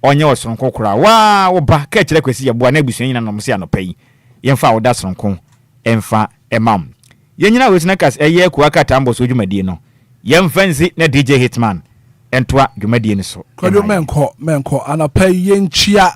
ɔnyɛ wo soronko koraa. Wo ara wo ba, ka kyerɛ Kwasi Yeboah ne abusua nyina nom se anɔpa yi, yɛmfa awoda soronko mfa ma wo. Yɛnyina wei so na kas ɛyɛ Kowa Krataa Mbɔsoɔ dwumadie no, yɛmfa nsi na DJ Hitman ntoa dwumadie no so Kwadwo ma yɛn. mɛnkɔ mɛnkɔ anɔpa yi yɛnkyia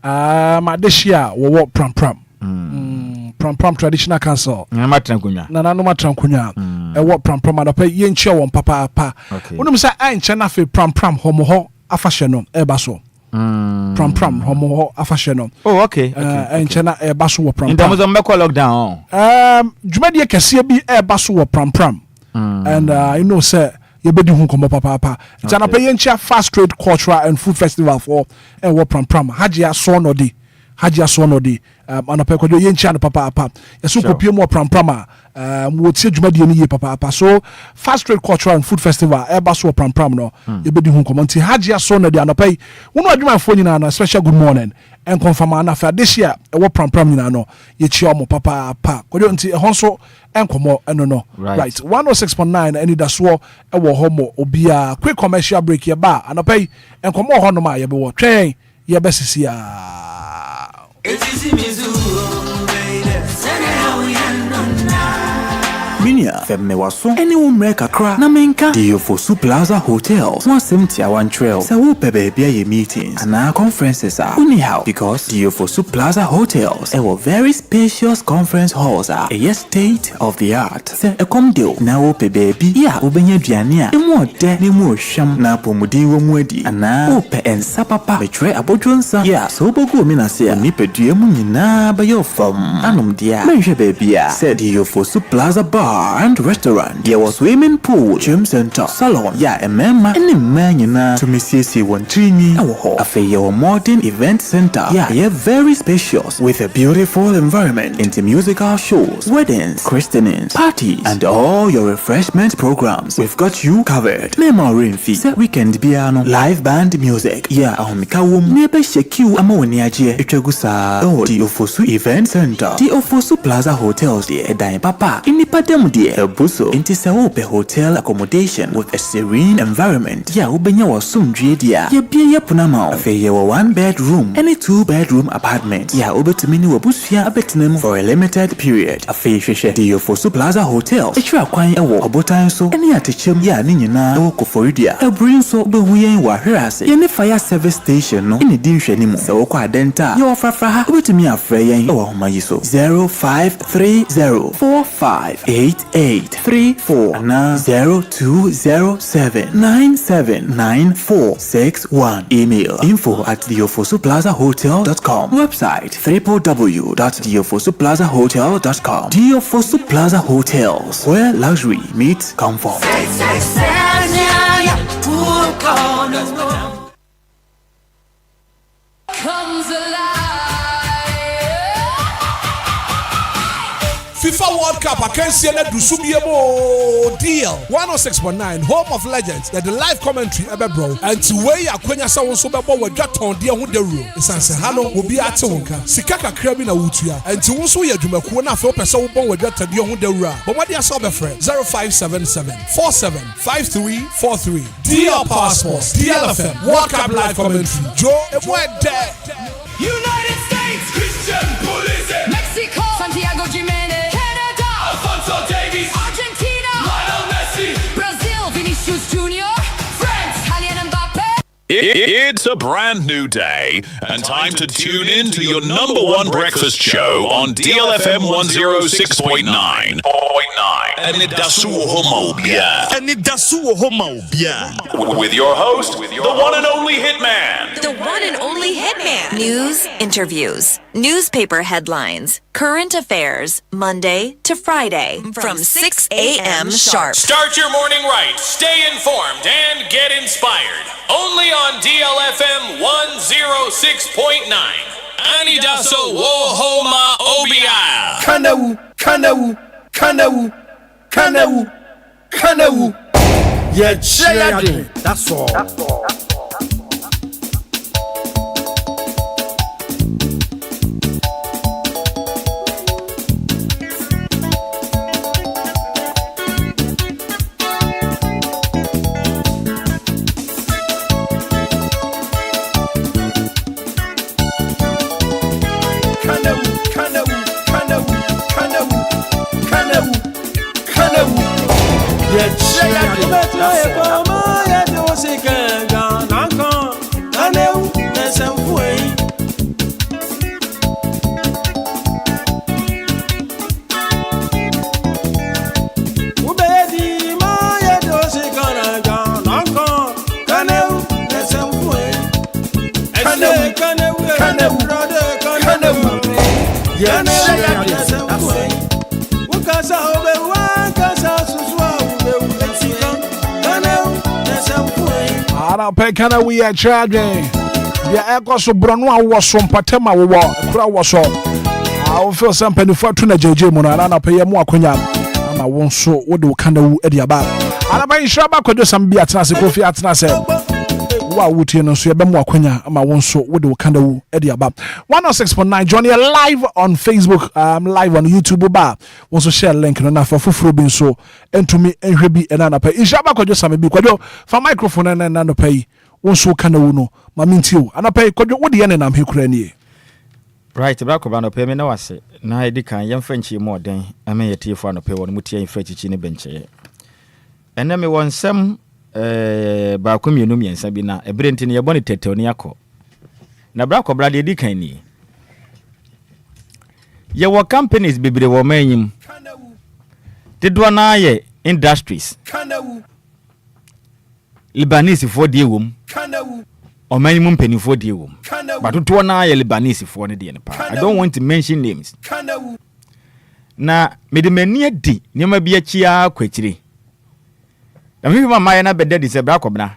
um, adehye a wɔwɔ Prampram mm. Prampram Traditional Council. Nananom atena nkonnwa. Nananom atena nkonnwa ɛwɔ Prampram anɔpa yi yɛnkyia wɔn papaapa. Okay. Wonim sɛ ɛnkyɛ no afei Prampram hɔ mo hɔ afahyɛ no ɛreba so. Prampram hɔ mo hɔ afahyɛ no. Oh, okay. Ɛnkyɛ na ɛreba so wɔ Prampram. Nti mo bɛkɔ lockdown. Dwumadie kɛseɛ bi ɛreba so wɔ Prampram. And I know sɛ yɛbɛdi ho nkɔmmɔ papaapa. Nti anɔpa yɛnkyia Fast Trade Cultural and Food Festival foɔ ɛwɔ Prampram. Hajia Soɔnɔdi, Hajia Soɔnɔdi, anɔpa yi Kwadwo yɛnkyia no papaapa. Yɛso kɔpie mu wɔ Prampram a, wɔtie dwumadie no yie papaapa. So Fast Trade Cultural and Food Festival ɛreba so wɔ Prampram no, yɛbɛdi ho nkɔmmɔ. Nti Hajia Soɔnɔdi anɔpa yi, wo ne w'adwumayɛfoɔ nyinaa no, special good morning nkɔmfama na afei adehye a ɛwɔ Prampram nyinaa no, yɛkyia wɔn papaapa. Kwadwo, nti ɛhɔ nso nkɔmmɔ ɛno no. Right. 106.9 anidasoɔ ɛwɔ hɔ mɔ obiara. Quick commercial break, yɛba a anɔpa yi nkɔmmɔ wɔ hɔnom a yɛbɛwɔ twɛn yɛbɛsisi a. Minia, fɛ mmewaso ne wo mmerɛ kakra na menka The Ofosu Plaza Hotels ho asɛm tiawa nkyerɛ wo. Sɛ wopɛ baabi ayɛ meetings anaa conferences a, wonni haw because The Ofosu Plaza Hotels ɛwɔ very spacious conference halls a ɛyɛ state of the art. Sɛ ɛkɔm de wo na wopɛ baabi a wobɛnya aduane a emu ɔdɛ na emu ɔhwam na apɔmuden wɔ mu adi, anaa wopɛ nsa papa, mekyerɛ abodwo nsa yɛ a, sɛ wobɛgu wo mene ase a, wo nipadua mu nyinaa bɛyɛ wo fam anom deɛ a, menhwɛ baabiara sɛ The Ofosu Plaza Bar and Restaurant. Yɛwɔ swimming pool, gym center, salon yɛ a mmarima ne mmaa nyinaa tumi siesie wɔn tirinwi wɔ hɔ. Afei yɛwɔ modern event center yɛ a ɛyɛ very spacious with a beautiful environment, nti musical shows, weddings, christenings, parties and all your refreshment programs, we've got you covered. Mɛmma wo werɛ mfi sɛ weekend biara no live band music yɛ a ahomeka wom na ɛbɛhyɛ kiw ama w'ani agyeɛ atwa gu saa wɔ The Ofosu Event Center. The Ofosu Plaza Hotels deɛ ɛdan papa a nnipa da mu deɛ ɛbu so, nti sɛ wopɛ hotel accommodation with a serene environment yɛ a wobɛnya w'asomdwie deɛ a, yɛabue yɛn pono ama wo. Afei yɛwɔ one bed room ne two bedroom apartment yɛ a wobɛtumi ne w'abusua abɛtena mu for a limited period. Afei hwehwɛ The Ofosu Plaza Hotel akyiri akwan wɔ Ɔbotan so ne Atekyem yɛ a ne nyinaa wɔ Koforidua. Aburi nso wobɛhu yɛn wɔ Ahwere ase. Yɛne Fire Service Station no na ɛdi nhwɛanimu. Sɛ wokɔ Adenta a, yɛwɔ Frafra ha. Wobɛtumi afrɛ yɛn wɔ ahoma yi so, 0530 45 8834 anaa 0207 9794 61. Email info@theofosuplazahotel.com. Website www.theofosuplazahotel.com. The Ofosu Plaza Hotels, where luxury meets comfort. Comes alive. FIFA World Cup akansie no adu so biem oo, Deal 106.9 Home of Legends yɛde live commentary ɛbɛbrɛ wo. Ɛnti wei yɛ akwanya sɛ wo nso bɛbɔ w'adwatɔndeɛ ho dawuro. Ɛsiane sɛ ha no obiara te wo nka, sika kakra bi na wotua. Ɛnti wo nso woyɛ adwumakuo na afei wopɛ sɛ wobɔ w'adwatadeɛ ho dawuro a, bɔ mmɔden sɛ wobɛfrɛ 0577 47 5343. DL Power Sports, DLFM, World Cup live commentary. Joe, emu ɛdɛ! United States, Christian Pulisic, Mexico, Santiago Gimenez, Canada, Alphonso Davies, Argentina, Lionel Messi, Brazil, Vinicius Junior, France, Kylian Mbappe. It's a brand new day and time to tune in to your number one breakfast show on DLFM 106.9. Anidaso wɔ hɔ ma obiara. Anidaso wɔ hɔ ma obiara. With your host, the one and only Hitman. The one and only Hitman. News, interviews, newspaper headlines, current affairs, Monday to Friday from 6 a.m. sharp. Start your morning right, stay informed, and get inspired. Only on DLFM 106.9. Anidaso wɔ hɔ ma obiara. Kanawu, Kanawu, Kanawu, Kanawu, Kanawu. Yɛkyerɛ yɛadwen. That's all. Kanawu, Kanawu, Kanawu, Kanawu, Kanawu, Kanawu. Yɛkyerɛ yɛadwen. That's all. Kanawu, Kanawu, Kanawu. Yɛkyerɛ yɛadwen. That's all. Anɔpɛ ka na woyɛ kyerɛ adwen deɛ ɛkɔ so borɔno a wowɔ so mpatam a wowɔ kura wɔ so a wofeel sɛ mpanimfoɔ ato no agyagya mu no ana anɔpɛ yɛ mu akonya ama wo nso wode wo ka na wu de aba. Anɔpɛ nhyira ba kwadwo sam bi atena ase kofi atena ase wo a wotie no nso yɛbɛmo akonya ama wo nso wode wo ka na wu de aba. 106.9 Johnny live on Facebook, live on YouTube ba wo nso share link no na fa foforɔ bi nso ntumi nhwɛ bi ɛna anɔpɛ. Nhyira ba kwadwo sam bi kwadwo fa microphone no ɛna anɔpɛ yi wo nso ka na wu no ma mentie o. Anɔpɛ yi kwadwo wode yɛ nenam he kora nie. Right, bra kɔba anɔpɛ me na wase na ɛdi kan yɛmfa nkyie mu ɔden ɛmɛ yɛ tiefo anɔpɛ wɔ no mu tie mfra kyikyi ne bɛnkyɛeɛ. Ɛnɛ mewɔ nsɛm baako mmienu mmiɛnsa bi na ɛberɛ nti no yɛbɔ ne tɛtɛw ne akɔ. Na bra kɔbra deɛ ɛdi kan nie. Yɛwɔ companies bebree wɔ ɔman yi mu. Dodoɔ no ara yɛ industries. Lebanesefoɔ deɛ wɔ mu. Ɔman yi mu mpanimfoɔ deɛ wɔ mu. But dodoɔ no ara yɛ Lebanesefoɔ no deɛ no paa. I don't want to mention names. Na mede m'ani adi nneɛma bi akyi ara kɔ akyire. Na mehwehwɛ mu a mayɛ no abɛda adi sɛ bra kɔbena.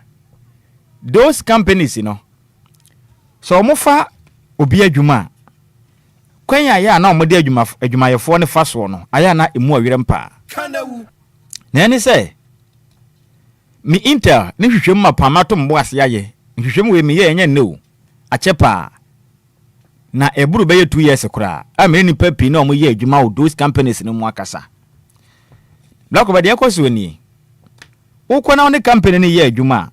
Those companies no, sɛ wɔfa obi adwuma a, kwan a ɛyɛ a na wɔde adwuma adwumayɛfoɔ no fa soɔ no, ayɛ a na emu ɔwerɛm paa. Na ɛne sɛ, me Intel ne nhwehwɛmu mapa mato me bo ase ayɛ. Nhwehwɛmu wei meyɛɛ ɛnyɛ nnɛ o, akyɛ paa. Na ɛboro bɛyɛ 2 years koraa a me ne nnipa pii na wɔyɛ adwuma wɔ those companies no mu akasa. Black deɛ ɛkɔ soɔ nie. Wokɔ na wo ne company no yɛ adwuma a,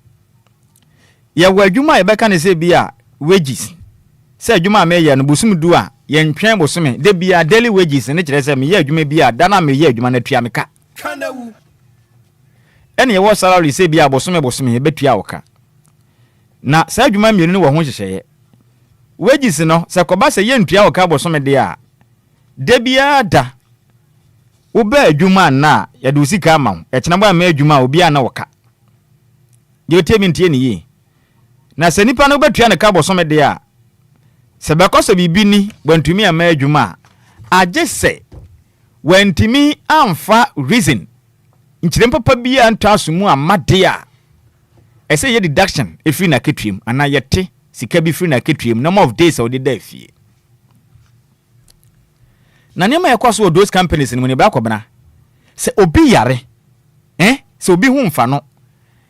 yɛwɔ adwuma a yɛbɛka ne sɛ bi a wages. Sɛ adwuma a meyɛ no bosom du a, yɛntwɛn bosome. Da biara daily wages ne kyerɛ sɛ meyɛ adwuma bi a da no a meyɛ adwuma no atua me ka. Ɛne yɛwɔ salary sɛ bi a bosome bosome yɛbɛtua wo ka. Na saa adwuma mmienu no wɔ ho nhyehyɛeɛ. Wages no, sɛ kɔba sɛ yɛntua wo ka bosome deɛ a, da biara da wobɛ adwuma anna a yɛde wo sika ama wo. Ɛkyena bɔ amma adwuma a obiara na wɔ ka. Deɛ otie mi ntie ne yie. Na sɛ nipa no wobɛtua ne ka bosome deɛ a, sɛ bɛkɔ sɛ biribi ni wantumi amma adwuma a, agye sɛ wantumi amfa reason nkyerɛm papa biara ntɔ aso mu amma deɛ a, ɛsɛ yɛ deduction ɛfiri n'akatua mu anaa yɛte sika bi firi n'akatua mu number of days a wɔde da fie. Na nneɛma a ɛkɔ so wɔ those companies no mu ne bɛakɔbena sɛ obi yare, sɛ obi ho mfa no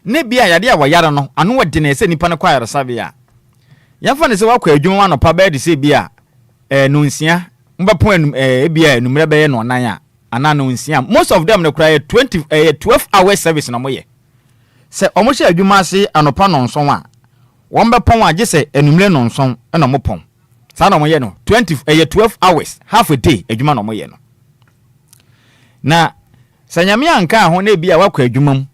ne bia yade a wɔyare no ano ɔdene sɛ nipa no kɔ ayaresabea a, yɛmfa ne sɛ wakɔ adwuma mu anɔpa bɛyɛ de sɛ bi a nonsia mbɛpɔn anum ebi a enummerɛ bɛyɛ nɔnan a anaa nonsia. Most of them no koraa yɛ 20 ɛyɛ 12 hours service na wɔyɛ. Sɛ wɔn hyɛ adwuma ase anɔpa nɔnson a, wɔn bɛpɔn a gye sɛ enummerɛ nɔnson na wɔn pɔn. Saa na wɔyɛ no 20 ɛyɛ 12 hours, half a day adwuma na wɔyɛ no. Na sɛ Nyame anka ho na ebi a wakɔ adwuma mu.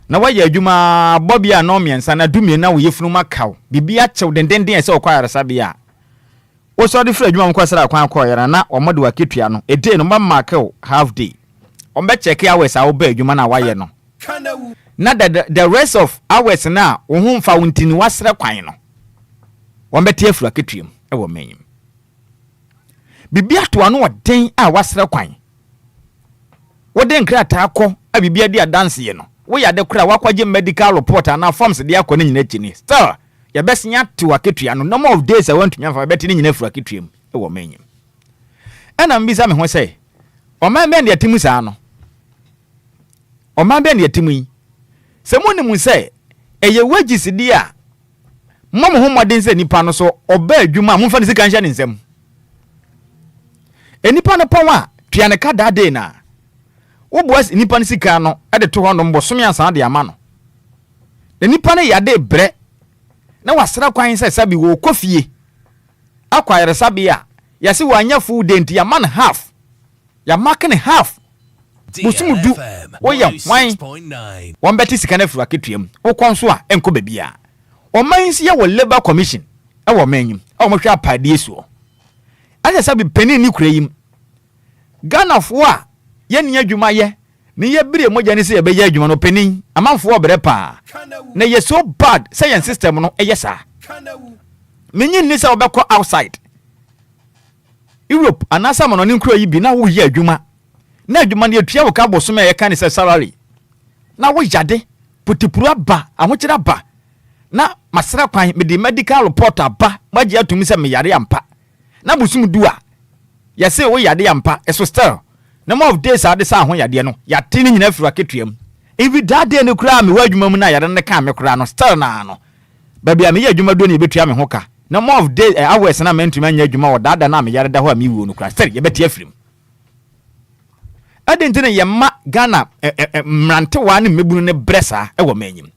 Na woayɛ adwuma ara bɔ bi a nnɔnmiɛnsa na dumienu na wo yafunu mu akaw, biribi akyew dendenden a ɛsɛ sɛ wokɔ ayaresabea a, wosɔre firi adwuma mu kɔsraa kwan kɔeɛ no na wɔde w'akatua no, a day no wɔbɛmarke wo half day. Wɔbɛkyɛke hours a wobaa adwuma no a woayɛ no. Na the the rest of hours no a wo ho mfa wo nti no woasrɛ kwan no, wɔbɛte afiri w'akatua mu wɔ man yi mu. Biribi ato ano ɔden a woasrɛ kwan. Wode nkrataa kɔ a biribi adi adanseɛ no, woyɛ ade koraa a woakɔgye medical report anaa forms de akɔ ne nyina akyi no, still yɛbɛsen ate w'akatua no, number of days a woantumi amfa yɛbɛte ne nyina afiri w'akatua mu wɔ ɔman yi mu. Ɛna mebisa me ho sɛ, ɔman bɛn na yɛte mu saa no? Ɔman bɛn na yɛte mu yi? Sɛ monim sɛ ɛyɛ wages deɛ a, Mommɔ mo ho mmɔden sɛ nipa no so ɔba adwuma a momfa ne sika nhyɛ ne nsam. Nipa no pɔn a, tua ne ka that day na woboa nipa no sika no de to hɔnom bosome ansa de ama no. Na nipa no yade brɛ na wasra kwan sɛ sɛbi wɔkɔ fie akɔ ayaresabea a yɛse wanya full day nti yɛama no half. Yɛamake no half. Bosom du, woyɛ hwan? Wɔbɛte sika no afiri w'akatua mu. Wokɔ nso a, ɛnkɔ baabiara. Ɔman yi nso yɛwɔ Labour Commission wɔ ɔman yi mu a wɔhwɛ apaadie soɔ. Ɛsɛ sɛ panin ne kura yi mu. Ghanafoɔ a yɛnni adwuma yɛ ne yɛbere mogya ne sɛ yɛbɛyɛ adwuma no, ɔpanin, amanfoɔ ɔbrɛ paa. Na ɛyɛ so bad sɛ yɛn system no yɛ saa. Menye nni sɛ wobɛkɔ outside. Europe anaasɛ amanɔne nkuro yi bi na woyɛ adwuma na adwuma no yɛtua wo ka bosome a yɛka ne sɛ salary na woyade putipuru aba ahokyere aba na masra kwan mede medical report aba moagye atum sɛ meyare ampa na bosom du a yɛse wo yade ampa ɛso still number of days a wode saa ho yadeɛ no yɛate ne nyinaa firi w'akatua mu. Even that day no koraa a mewɔ adwuma mu na yare no kaa me koraa no still naa no Baabi a meyɛ adwuma duru no yɛbɛtua me ho ka, na more of days, eh, hours no a mantumi anyɛ adwuma wɔ daa da no a meyare da hɔ a mewuo no koraa, still yɛbɛte afiri mu. Adɛn nti na yɛma Ghana eh, eh, eh, mmerantewaa ne mmabunu no brɛ saa wɔ m'anyim?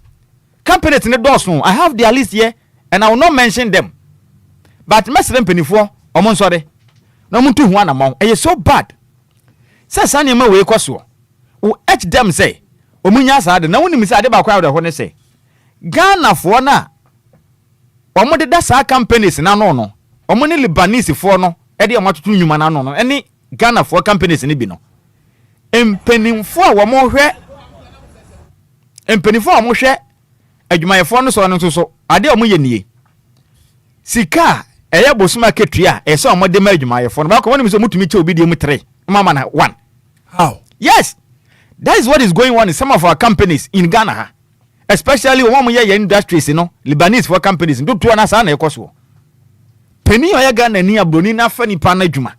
Companies no dɔɔso, I have their list here and I will not mention them. But mɛsrɛ mpanimfoɔ, wɔn nsɔre na wɔn ntu ho anamɔn. Ɛyɛ so bad sɛ saa nneɛma wei kɔ soɔ. Wo urge them sɛ wɔn nya saa de, na wonim sɛ ade baako a awerɛho ne sɛ Ghanafoɔ no a wɔdeda saa companies no ano no, wɔn ne Lebanesefoɔ no de wɔn atoto nnwuma no ano no ne Ghanafoɔ companies no bi no, mpanimfoɔ a wɔhwɛ mpanimfoɔ a wɔhwɛ adwumayɛfoɔ no soɔ no nso so adeɛ a wɔyɛ nie. Sika a ɛyɛ bosom akatua a ɛsɛ sɛ wɔde ma adwumayɛfoɔ no, baako wɔn nim sɛ wɔtumi kyɛ obi deɛ mu tere, wɔn ama no one. How? Yes, that is what is going on in some of our companies in Ghana ha. Especially wɔn a wɔyɛ yɛn industries no, Lebanese foɔ companies no, dodoɔ no saa na ɛkɔ soɔ. Panin a ɔyɛ Ghana ni a buroni no afa nipa no adwuma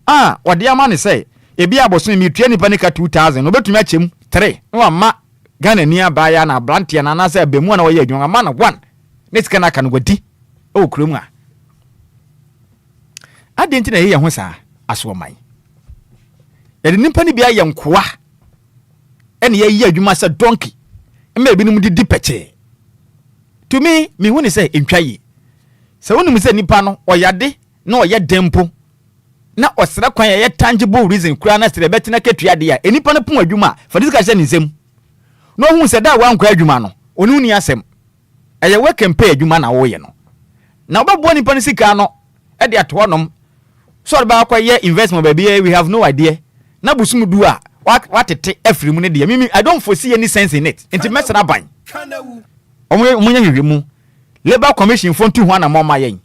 a ɔde ama no sɛ ebi abosome metua nipa no ka 2000 no obetumi akyɛ mu 3 na wama Ghana ni abaayewa na aberanteɛ no anaasɛ abamuwa na ɔyɛ adwuma wama no 1 ne sika no aka no wadi wɔ kurom a. Adɛn nti na yɛyɛ ho saa asoɔman? Yɛde nipa no bi ayɛ nkoa. ɛna yɛyɛ adwuma sɛ donkey ma ebinom de di pɛkyɛɛ. To me, mehu ne sɛ ntwa yie. Sɛ wonim sɛ nipa no ɔyade na ɔyɛ den mpo na ɔsrɛ kwan a ɛyɛ tangible reason koraa na srɛ bɛtena katua deɛ a, nipa no pon adwuma a, fa ne sika hyɛ ne nsam na ɔhu sɛ da a wankɔ adwuma no, ɔne wo ni asɛm. Ɛyɛ work and pay adwuma na woyɛ no. Na wobɛboa nipa no sika no de ato hɔnom sɛ ɔde bɛakɔ yɛ investment baabi eh, we have no idea. Na bosom du a watete afiri mu no deɛ, mimi I don't foresee any sense in it. Nti mɛsrɛ aban, wɔn nyɛ nhwehwɛmu, Labour Commission foɔ ntu ho anamɔn ma yɛn.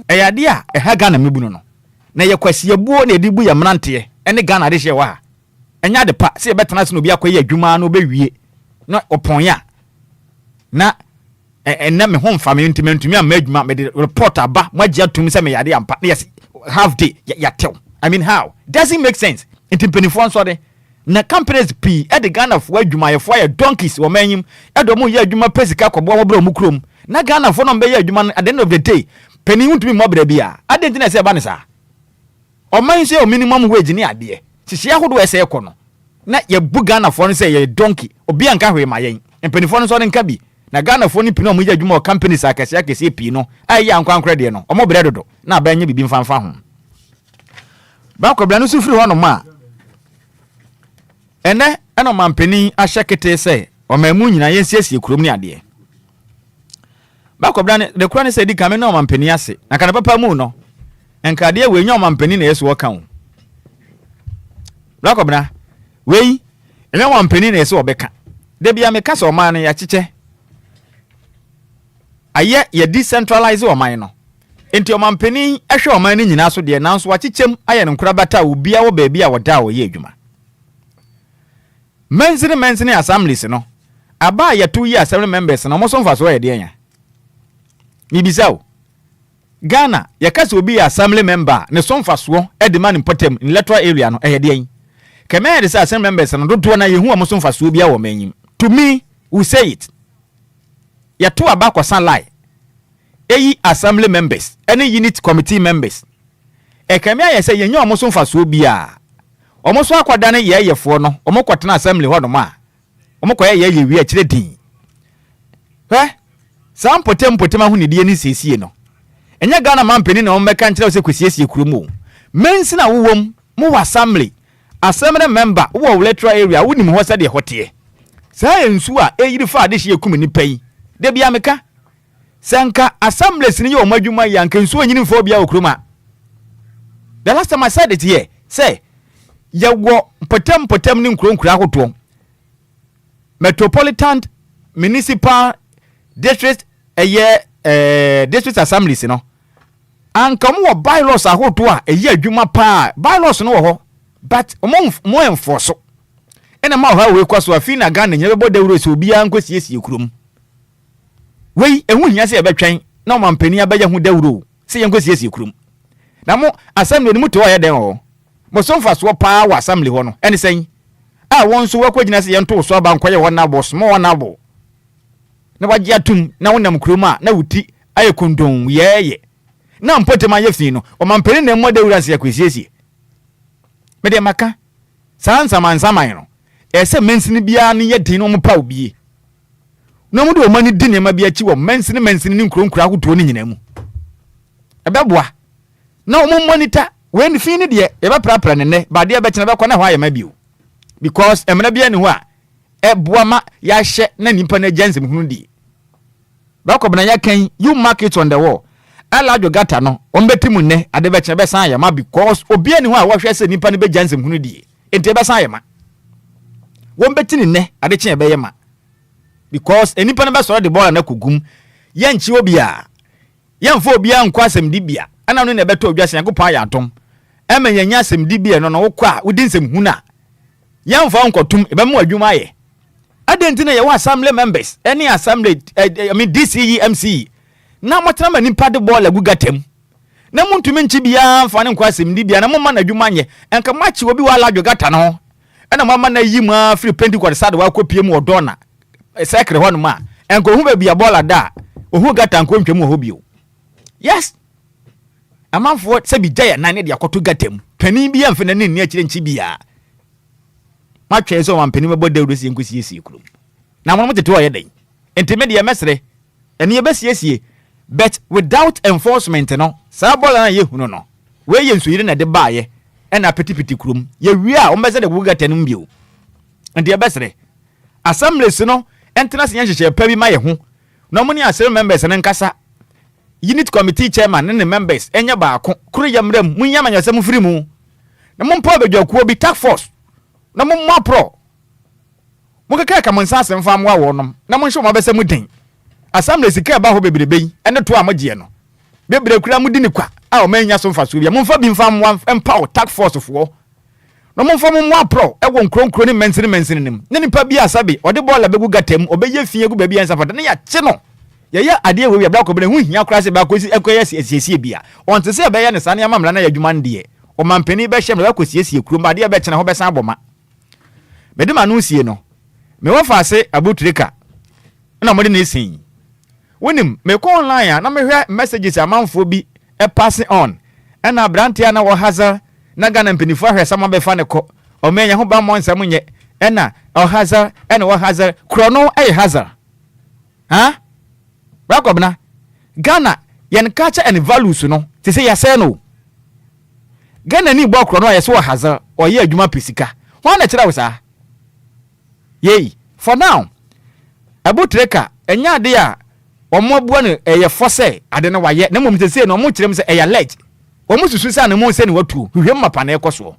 Ɛyɛ adeɛ a ɛha Ghana mmabunu no. Na ɛyɛ kwasiabuo na yɛde bu yɛn mmeranteɛ ne Ghana adehyeɛ wɔ ha. Ɛnyɛ ade pa sɛ yɛbɛtena ase na obi akɔyɛ adwuma na ɔbɛwie na ɔpɔn a na ɛnɛ me ho mfa me nti mantumi amma adwuma, mede report aba, moagye atom sɛ meyare ampa, na yɛse half day yɛatew. I mean how? Doesn't make sense. Nti mpanimfoɔ nsɔre na companies pii de Ghanafoɔ adwumayɛfoɔ ayɛ donkeys wɔ man yi mu, ɛde wɔn yɛ adwuma pɛ sika kɔboa wɔn brɛ wɔn kurom, na Ghanafoɔ na wɔbɛyɛ adwuma no at the end of the day panin wontumi mmɔ bra biara. Adɛn nti na ɛsɛ ɛba no saa? Ɔman yi nso yɛwɔ minimum wage ne adeɛ. Nhyehyɛeɛ ahodoɔ a ɛsɛ ɛkɔ no, na yɛbu Ghanafoɔ no sɛ yɛyɛ donkey. Obiara nka hwee ma yɛn. Mpanimfoɔ no nso nka bi. Na Ghanafoɔ no pii no a wɔyɛ adwuma wɔ companies akɛseɛ akɛseɛ pii no a ɛyɛ ankorankorɛ deɛ no, wɔbrɛ dodo na aban nyɛ biribi mfa mfa ho. Baako bra no nso firi hɔnom a, ɛnɛ ɛna ɔmanpanin ahyɛ ketee sɛ Ɔman mu nyinaa yɛnsiesie kurom ne adeɛ. Bakɔbra ne de kora ne sɛ di kan me na ɔmampanin ase. Na nka ne papa mu no, nka adeɛ wei nyɛ ɔmampanin na ɛyɛ so ɔka o. Bakɔbra, wei ɛnyɛ ɔmampanin na ɛyɛ sɛ ɔbɛka. Da bia meka sɛ ɔman no yɛakyekyɛ. Ayɛ yɛ decentralize ɔman no. Enti ɔmampanin hwɛ ɔman no nyinaa so deɛ nanso wakyekyɛm ayɛ no nkorabata a obiara wɔ baabi a ɔda a ɔyɛ adwuma. Mansini mansini assemblies no, aba a yɛto yi assembly members no, wɔn so mfasoɔ yɛ deɛn a? Mebisa o. Ghana, yɛka sɛ obi yɛ assembly member a, ne so mfasoɔ de ma ne mpɔtam, ne electoral area no, ɛyɛ deɛn? Kɛmɛ ayɛ de sɛ assembly members no dodoɔ no a yɛhu wɔn so mfasoɔ biara wɔ ɔman yi mu. To me, we say it. Yɛto aba kɔsa lie. Eyi assembly members ne unit committee members. Ɛkame ayɛ sɛ yɛnnya wɔn so mfasoɔ biara. Wɔn nso akɔdane yɛɛyɛfoɔ no, wɔkɔtena assembly hɔnom a, wɔkɔyɛ yɛɛyɛ wie akyire dinn. Hwɛ, saa mpɔtam mpɔtam ahonidie ne nsiesie no, ɛnyɛ Ghana mampanin na wɔmmɛka nkyerɛ wo sɛ kɔsiesie kurom o. Mansin a wowɔ mu, mowɔ assembly, assembly member, wowɔ wo electoral area, wonim hɔ sɛdeɛ ɛhɔ teɛ. Saa nsuo a ɛyiri fa adehyeɛ kum nnipa yi, da biara meka, Sɛ anka assemblies no yɛ wɔn adwuma yie anka nsuo nyini mfa obiara wɔ kurom ha. The last time I said it here sɛ yɛwɔ mpɔtam mpɔtam ne nkuro nkuro ahodoɔ metropolitan municipal district ɛyɛ ɛɛ district assemblies no anka wɔn wɔ bylaws ahodoɔ a ɛyɛ adwuma paa bylaws no wɔ hɔ but wɔn wɔn enforce ɛna ma ɔha wei kɔ so afei na Ghana nyina bɛbɔ dawuro sɛ obiara nkɔ siesie kurom. Wei, ɛho nhia sɛ yɛbɛtwɛn na ɔmampanin abɛyɛ ho dawuro o, sɛ yɛnkɔsiesie kurom. Na mo, assembly no, mote hɔ yɛ dɛn wɔ hɔ? Mo so mfasoɔ paa wɔ assembly hɔ no, ɛne sɛn? A wɔn nso wɔakɔgyina sɛ yɛnto wo so aba nkɔyɛ honourable, small honourable, na wagye atom na wonam kurom a na wo ti ayɛ kondonn yɛɛyɛ, na mpɔtam ayɛ fi no, ɔmampanin na mmɔ dawuro ansa yɛakɔsiesie. Me deɛ maka, saa nsamansaman no, ɛyɛ sɛ mansini biara no yɛ den na wɔpaw bie. na wɔde wɔn ani di nneɛma bi akyi wɔ mansini mansini ne nkuro nkuro ahodoɔ no nyinaa mu. Ɛbɛboa na wɔn monitor wei ne fi ne deɛ yɛbɛprapra ne nnɛ ba adeɛ bɛkyena bɛkɔ na hɔ ayɛ ma bio because mmara bi ani hɔ a ɛboa ma yɛahyɛ na nipa no agya nsɛm hunu die. Bɛkɔ bena yɛkan you mark it on the wall Alajo gata no wɔn bɛti mu nnɛ ade bɛkyena bɛsan ayɛ ma because obi ani hɔ a wɔhwɛ sɛ nipa no bɛgya nsɛm hunu die nti ɛbɛsan ayɛ ma wɔn bɛti ne nnɛ ade kye ɛbɛyɛ ma because nnipa no bɛsɔre de bɔɔla no akɔ gum yɛnkye obiara yɛmfa obiara nkɔ asɛmdibea ɛna no na ɛbɛtɔ odwa sɛ Nyankopɔn ayɛ adom ɛma yɛnya asɛmdibea no no wokɔ a wodi nsɛm hunu a yɛmfa wo nkɔtom ɛbɛma w'adwuma ayɛ adɛn nti na yɛwɔ assembly members ɛne assembly I mean DCE MCE na motena ma nipa de bɔɔla gu gata mu na montumi nkye biara mfa no nkɔ asɛmdibea na momma no adwuma nyɛ ɛnka moakye obi wɔ aladwo gata no ho ɛna moama no ayi mu ara firi Pentecost sa de wakɔpie mu wɔ Dɔna sɛkere hɔ nom a, ɛnka ɔhu baabi a bɔɔla da a, ɔhu gata nka ɔntwam wɔ hɔ bio. Yes! Amanfoɔ sɛ bi gya yɛ nan ne de akɔto gata mu. Panin bi amfa n'ani nni akyire nkye biara. Moatwɛn sɛ ɔmampanin bɛbɔ dawuro sɛ yɛnkɔsiesie kurom. Na mo no motete hɔ yɛ dɛn? Nti me deɛ mɛsrɛ, ɛno yɛbɛsiesie but without enforcement no, saa bɔɔla no a yɛhunu no, Wei yɛ nsuyiri na ɛde baeɛ ɛna apetepete kurom. Yɛwie a wɔbɛsɛ de agugu gata no mu bio. Nti yɛbɛsrɛ assemblies no ntena ase nyɛ nhyehyɛɛ pa bi ma yɛ ho na wɔn ne assembly members no nkasa. Unit committee chairman ne ne members nyɛ baako. Koro yɛ mmra mu, monyi amanyɔsɛm mfiri mu na mompaw badwakuo bi, task force, na mommɔ aporɔ. Monkekaka mo nsa ase mfa mmoa wɔnom na monhyɛ wɔn abasa mu den. Assembly sika a ɛba hɔ bebrebe yi ne toɔ a mogyeɛ no, bebree koraa modi no kwa a ɔman nnya so mfasoɔ biara. Momfa bi mfa mmoa mpaw task force foɔ na momfa mo mmoa aporɔw wɔ nkuro nkuro ne mansini mansini no mu na nipa bi a sɛbe ɔde bɔɔla bɛgu gata mu ɔbɛyɛ fi agu baabi a ɛnsa fata na yɛakye no. Yɛyɛ adeɛ wei wie a berɛ akɔ berɛ ɛho hia koraa sɛ yɛbɛakɔsi ɛkɔyɛ asiesie bi a ɔnte sɛ yɛbɛyɛ no saa na yɛama mmara no ayɛ adwuma no deɛ ɔmanpanin bɛhyɛ mmara bɛakɔsiesie kurom adeɛ bɛkyena hɔ bɛsan abɔ ma. Mede m'ano sie no, me wɔfaase Abu Trika na wɔde no resi. Wonim, mekɔ online a na mehwɛ messages a amanfoɔ bi passe on, ɛna aberanteɛ a na wɔ Hazel na Ghana mpanimfoɔ ahwɛ sɛ wɔabɛfa no kɔ, ɔman yi ho bammɔ nsɛm nyɛ, ɛna ɔhazel, ɛna wɔhazel, korɔ no yɛ hazel. Ha? Bra Kwabena, Ghana, yɛn culture and values no, te sɛ yɛasɛe no o. Ghana ni bɔ korɔ no a yɛsɛ wɔ hazel, ɔyɛ adwuma pɛ sika. Hwan na ɛkyerɛ wo saa? Yei, for now. Abu Trica, ɛnyɛ ade a wɔabua no ɛyɛ fɔ sɛ ade no wayɛ na mmom seesei no wɔkyerɛ mu sɛ ɛyɛ alleged. Wɔsusu sɛ anammɔn sɛ ne watuo hwehwɛ mu mapa na ɛrekɔ soɔ.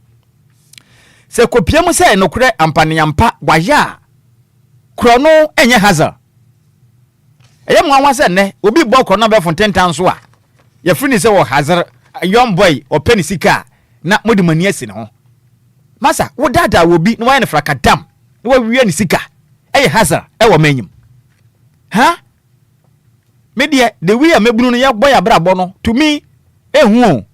Sɛ kɔpia mu sɛ nokorɛ ampaneampa wayɛ a, korɔno nyɛ hazel. Ɛyɛ me nwanwa sɛ nnɛ obi bɔ korɔno abɛɛfo ntentan so a, yɛfrɛ no sɛ wɔ hazel, young boy ɔpɛ ne sika a, na mode mo ani asi ne ho. Masa, wodaadaa obi na wayɛ no frakadam na wawia ne sika ɛyɛ hazel ɛwɔ m'anyim. Ha? Me deɛ, the way a mabunu no yɛbɔ yɛ abrabɔ no, to me, ehu o.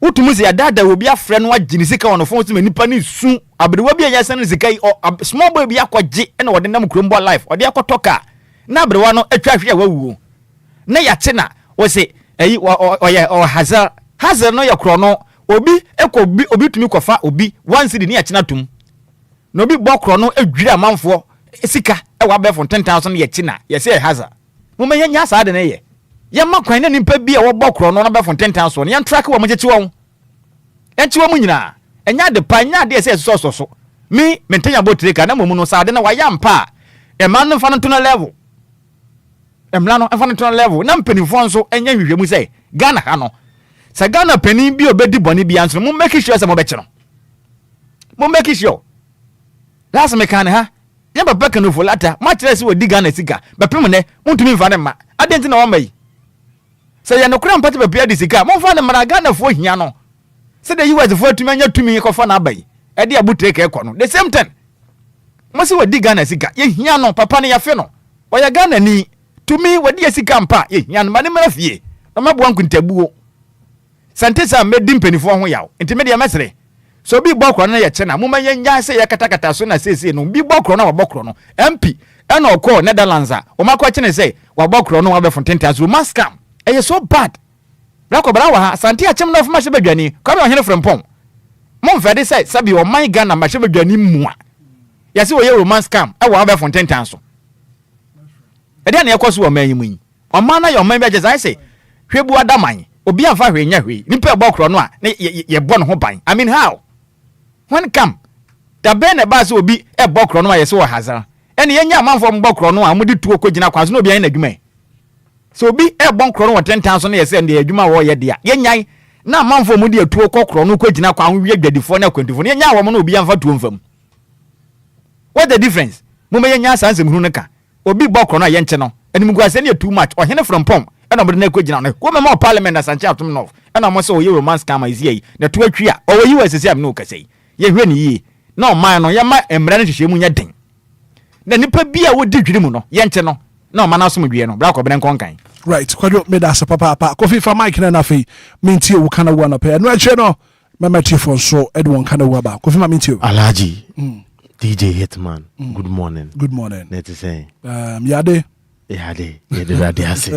Wotumi sɛ yɛadaadaa obi afrɛ no agye ne sika wɔ ne phone so ma nipa no su. Aberewa bi a yɛsɛn no sika yi, ɔ, small boy bi akɔgye ɛna ɔde nam kurom bɔ life, ɔde akɔtɔ car. Na aberewa no atwa ahwe a wawuo. Na yɛate na wɔse ɛyi ɔyɛ ɔ hazel. Hazel no yɛ korɔno. Obi kɔ obi obi tumi kɔfa obi one cedi ne yɛkyena tom. Na obi bɔ korɔno dwiri amanfoɔ sika wɔ abɛɛfo ntentan so no yɛkye na yɛse ɛyɛ hazel. Momma yɛnnya saa ade no yɛ. Yɛmma kwan na nnipa bi a wɔbɔ korɔno no abɛɛfo ntentan soɔ no yɛntrake wɔn nkyekye wɔn. Yɛnkye wɔn nyinaa. Ɛnyɛ ade pa, ɛnyɛ ade a ɛsɛ yɛsosɔsosɔ so. Me, mente nya bɔ tire ka na mmom no sɛ ade no wayɛ ampa a, mmara no mfa no nto no level. Mmara no mfa no nto no level na mpanimfoɔ nso nyɛ nhwehwɛmu sɛ Ghana ha no, sɛ Ghana panin bi a ɔbɛdi bɔne biara nso no, mo make sure sɛ mobɛkye no. Mo make sure. Last mekaa ne ha, yɛn papa Ken Ofori-Atta, moakyerɛ sɛ wɔdi Ghana sika, bɛpem nnɛ, montumi mfa no mma. Adɛn nti na wamma yi? Sɛ ɛyɛ nokorɛ ampa sɛ papa yi adi sika a, momfa no mmra, Ghanafoɔ hia no. Sɛdeɛ US foɔ atumi anya tumi kɔfa no aba yi, ɛde Abu Trica kɔ no, the same thing. Mo se wadi Ghana sika, yɛhia no, papa no yɛafe no, ɔyɛ Ghanani, tumi, wadi yɛ sika ampa a, yɛhia no, ma no mmra fie na ɔmmɛboa nkuntabuo. Sɛ nte saa a, mɛdi mpaninfoɔ ho yaw. Nti me deɛ mɛsrɛ, sɛ obi rebɔ korɔ no na yɛkyɛ no a, momma yɛnnyae sɛ yɛkatakata so na seesei no, obi bɔ korɔ no a wabɔ korɔ no. MP ɛna ɔkɔɔ Netherlands a, wɔn akɔkye no sɛ wabɔ korɔ no abɛfo ntentan so. Romance scam, ɛyɛ so bad. Bra kɔ bra wɔ ha, Asante Akyem North mmarahyɛbadwani, Kwame Ɔhene Frimpong. Momfɛde sɛ sɛbi ɔman Ghana mmarahyɛbadwani mua. Yɛse wɔyɛ romance scam ɛwɔ abɛfo ntentan so. Ɛdeɛn na ɛkɔ so wɔ ɔman yi mu yi? Ɔman no ayɛ ɔman bi a kyerɛ sɛ ayɛ sɛ hwɛbu adaman. Obi amfa hwee nyɛ hwee. Nipa ɛbɔ korɔ no a na yɛbɔ ne ho ban. I mean how? When come? Da bɛn na ɛbaa sɛ obi ɛbɔ korɔ no a yɛsɛ wɔ hazard? Ɛne yɛnyɛ amanfoɔ mbɔ korɔ no a wɔde tuo kɔgyina kwan so na obi ayɛ n'adwuma yi. Sɛ obi ɛbɔ korɔ no wɔ tentan so na yɛsɛ ɛnde adwuma a wɔyɛ deɛ a, yɛnyae na amanfoɔ a wɔde atuo kɔ korɔ no kɔgyina kwan ho wie adwadifoɔ ne akwantufoɔ no yɛnyaa wɔn na obi amfa tuo mfa mu. What's the difference? Momma yɛnyaa saa nsɛmhunu no ka. Obi bɔ korɔ no a yɛnkye no. Animguaseɛ no yɛ too much. Ɔhene frɔmpɔn ɛna ɔmode no akɔgyina no. Who member of parliament na Sankye Atom North ɛna ɔmo sɛ ɔyɛ romance scammer ɛsi ayi na to atwi a ɔwɔ US sɛsi a mene wo kasa yi. Yɛnhwɛ no yie na ɔman no yɛma mmara no nhyehyɛɛ mu nyɛ den na nipa bi a ɔdi dwiri mu no yɛnkye no na ɔman asomdwoeɛ no bra kɔbene nkɔ nkan. Right Kwadwo meda ase papaapa. Kofi fa mic no na afei mentie wo ka na wu anɔpɛ. Ɛno akyire no Mɛma atiefoɔ nso de wɔn ka no awu aba. Kofi ma mentie o. Alhaji DJ Hitman good morning. Good morning. Na ɛte sɛn? Um, yade. Yade, yɛde Awurade ase.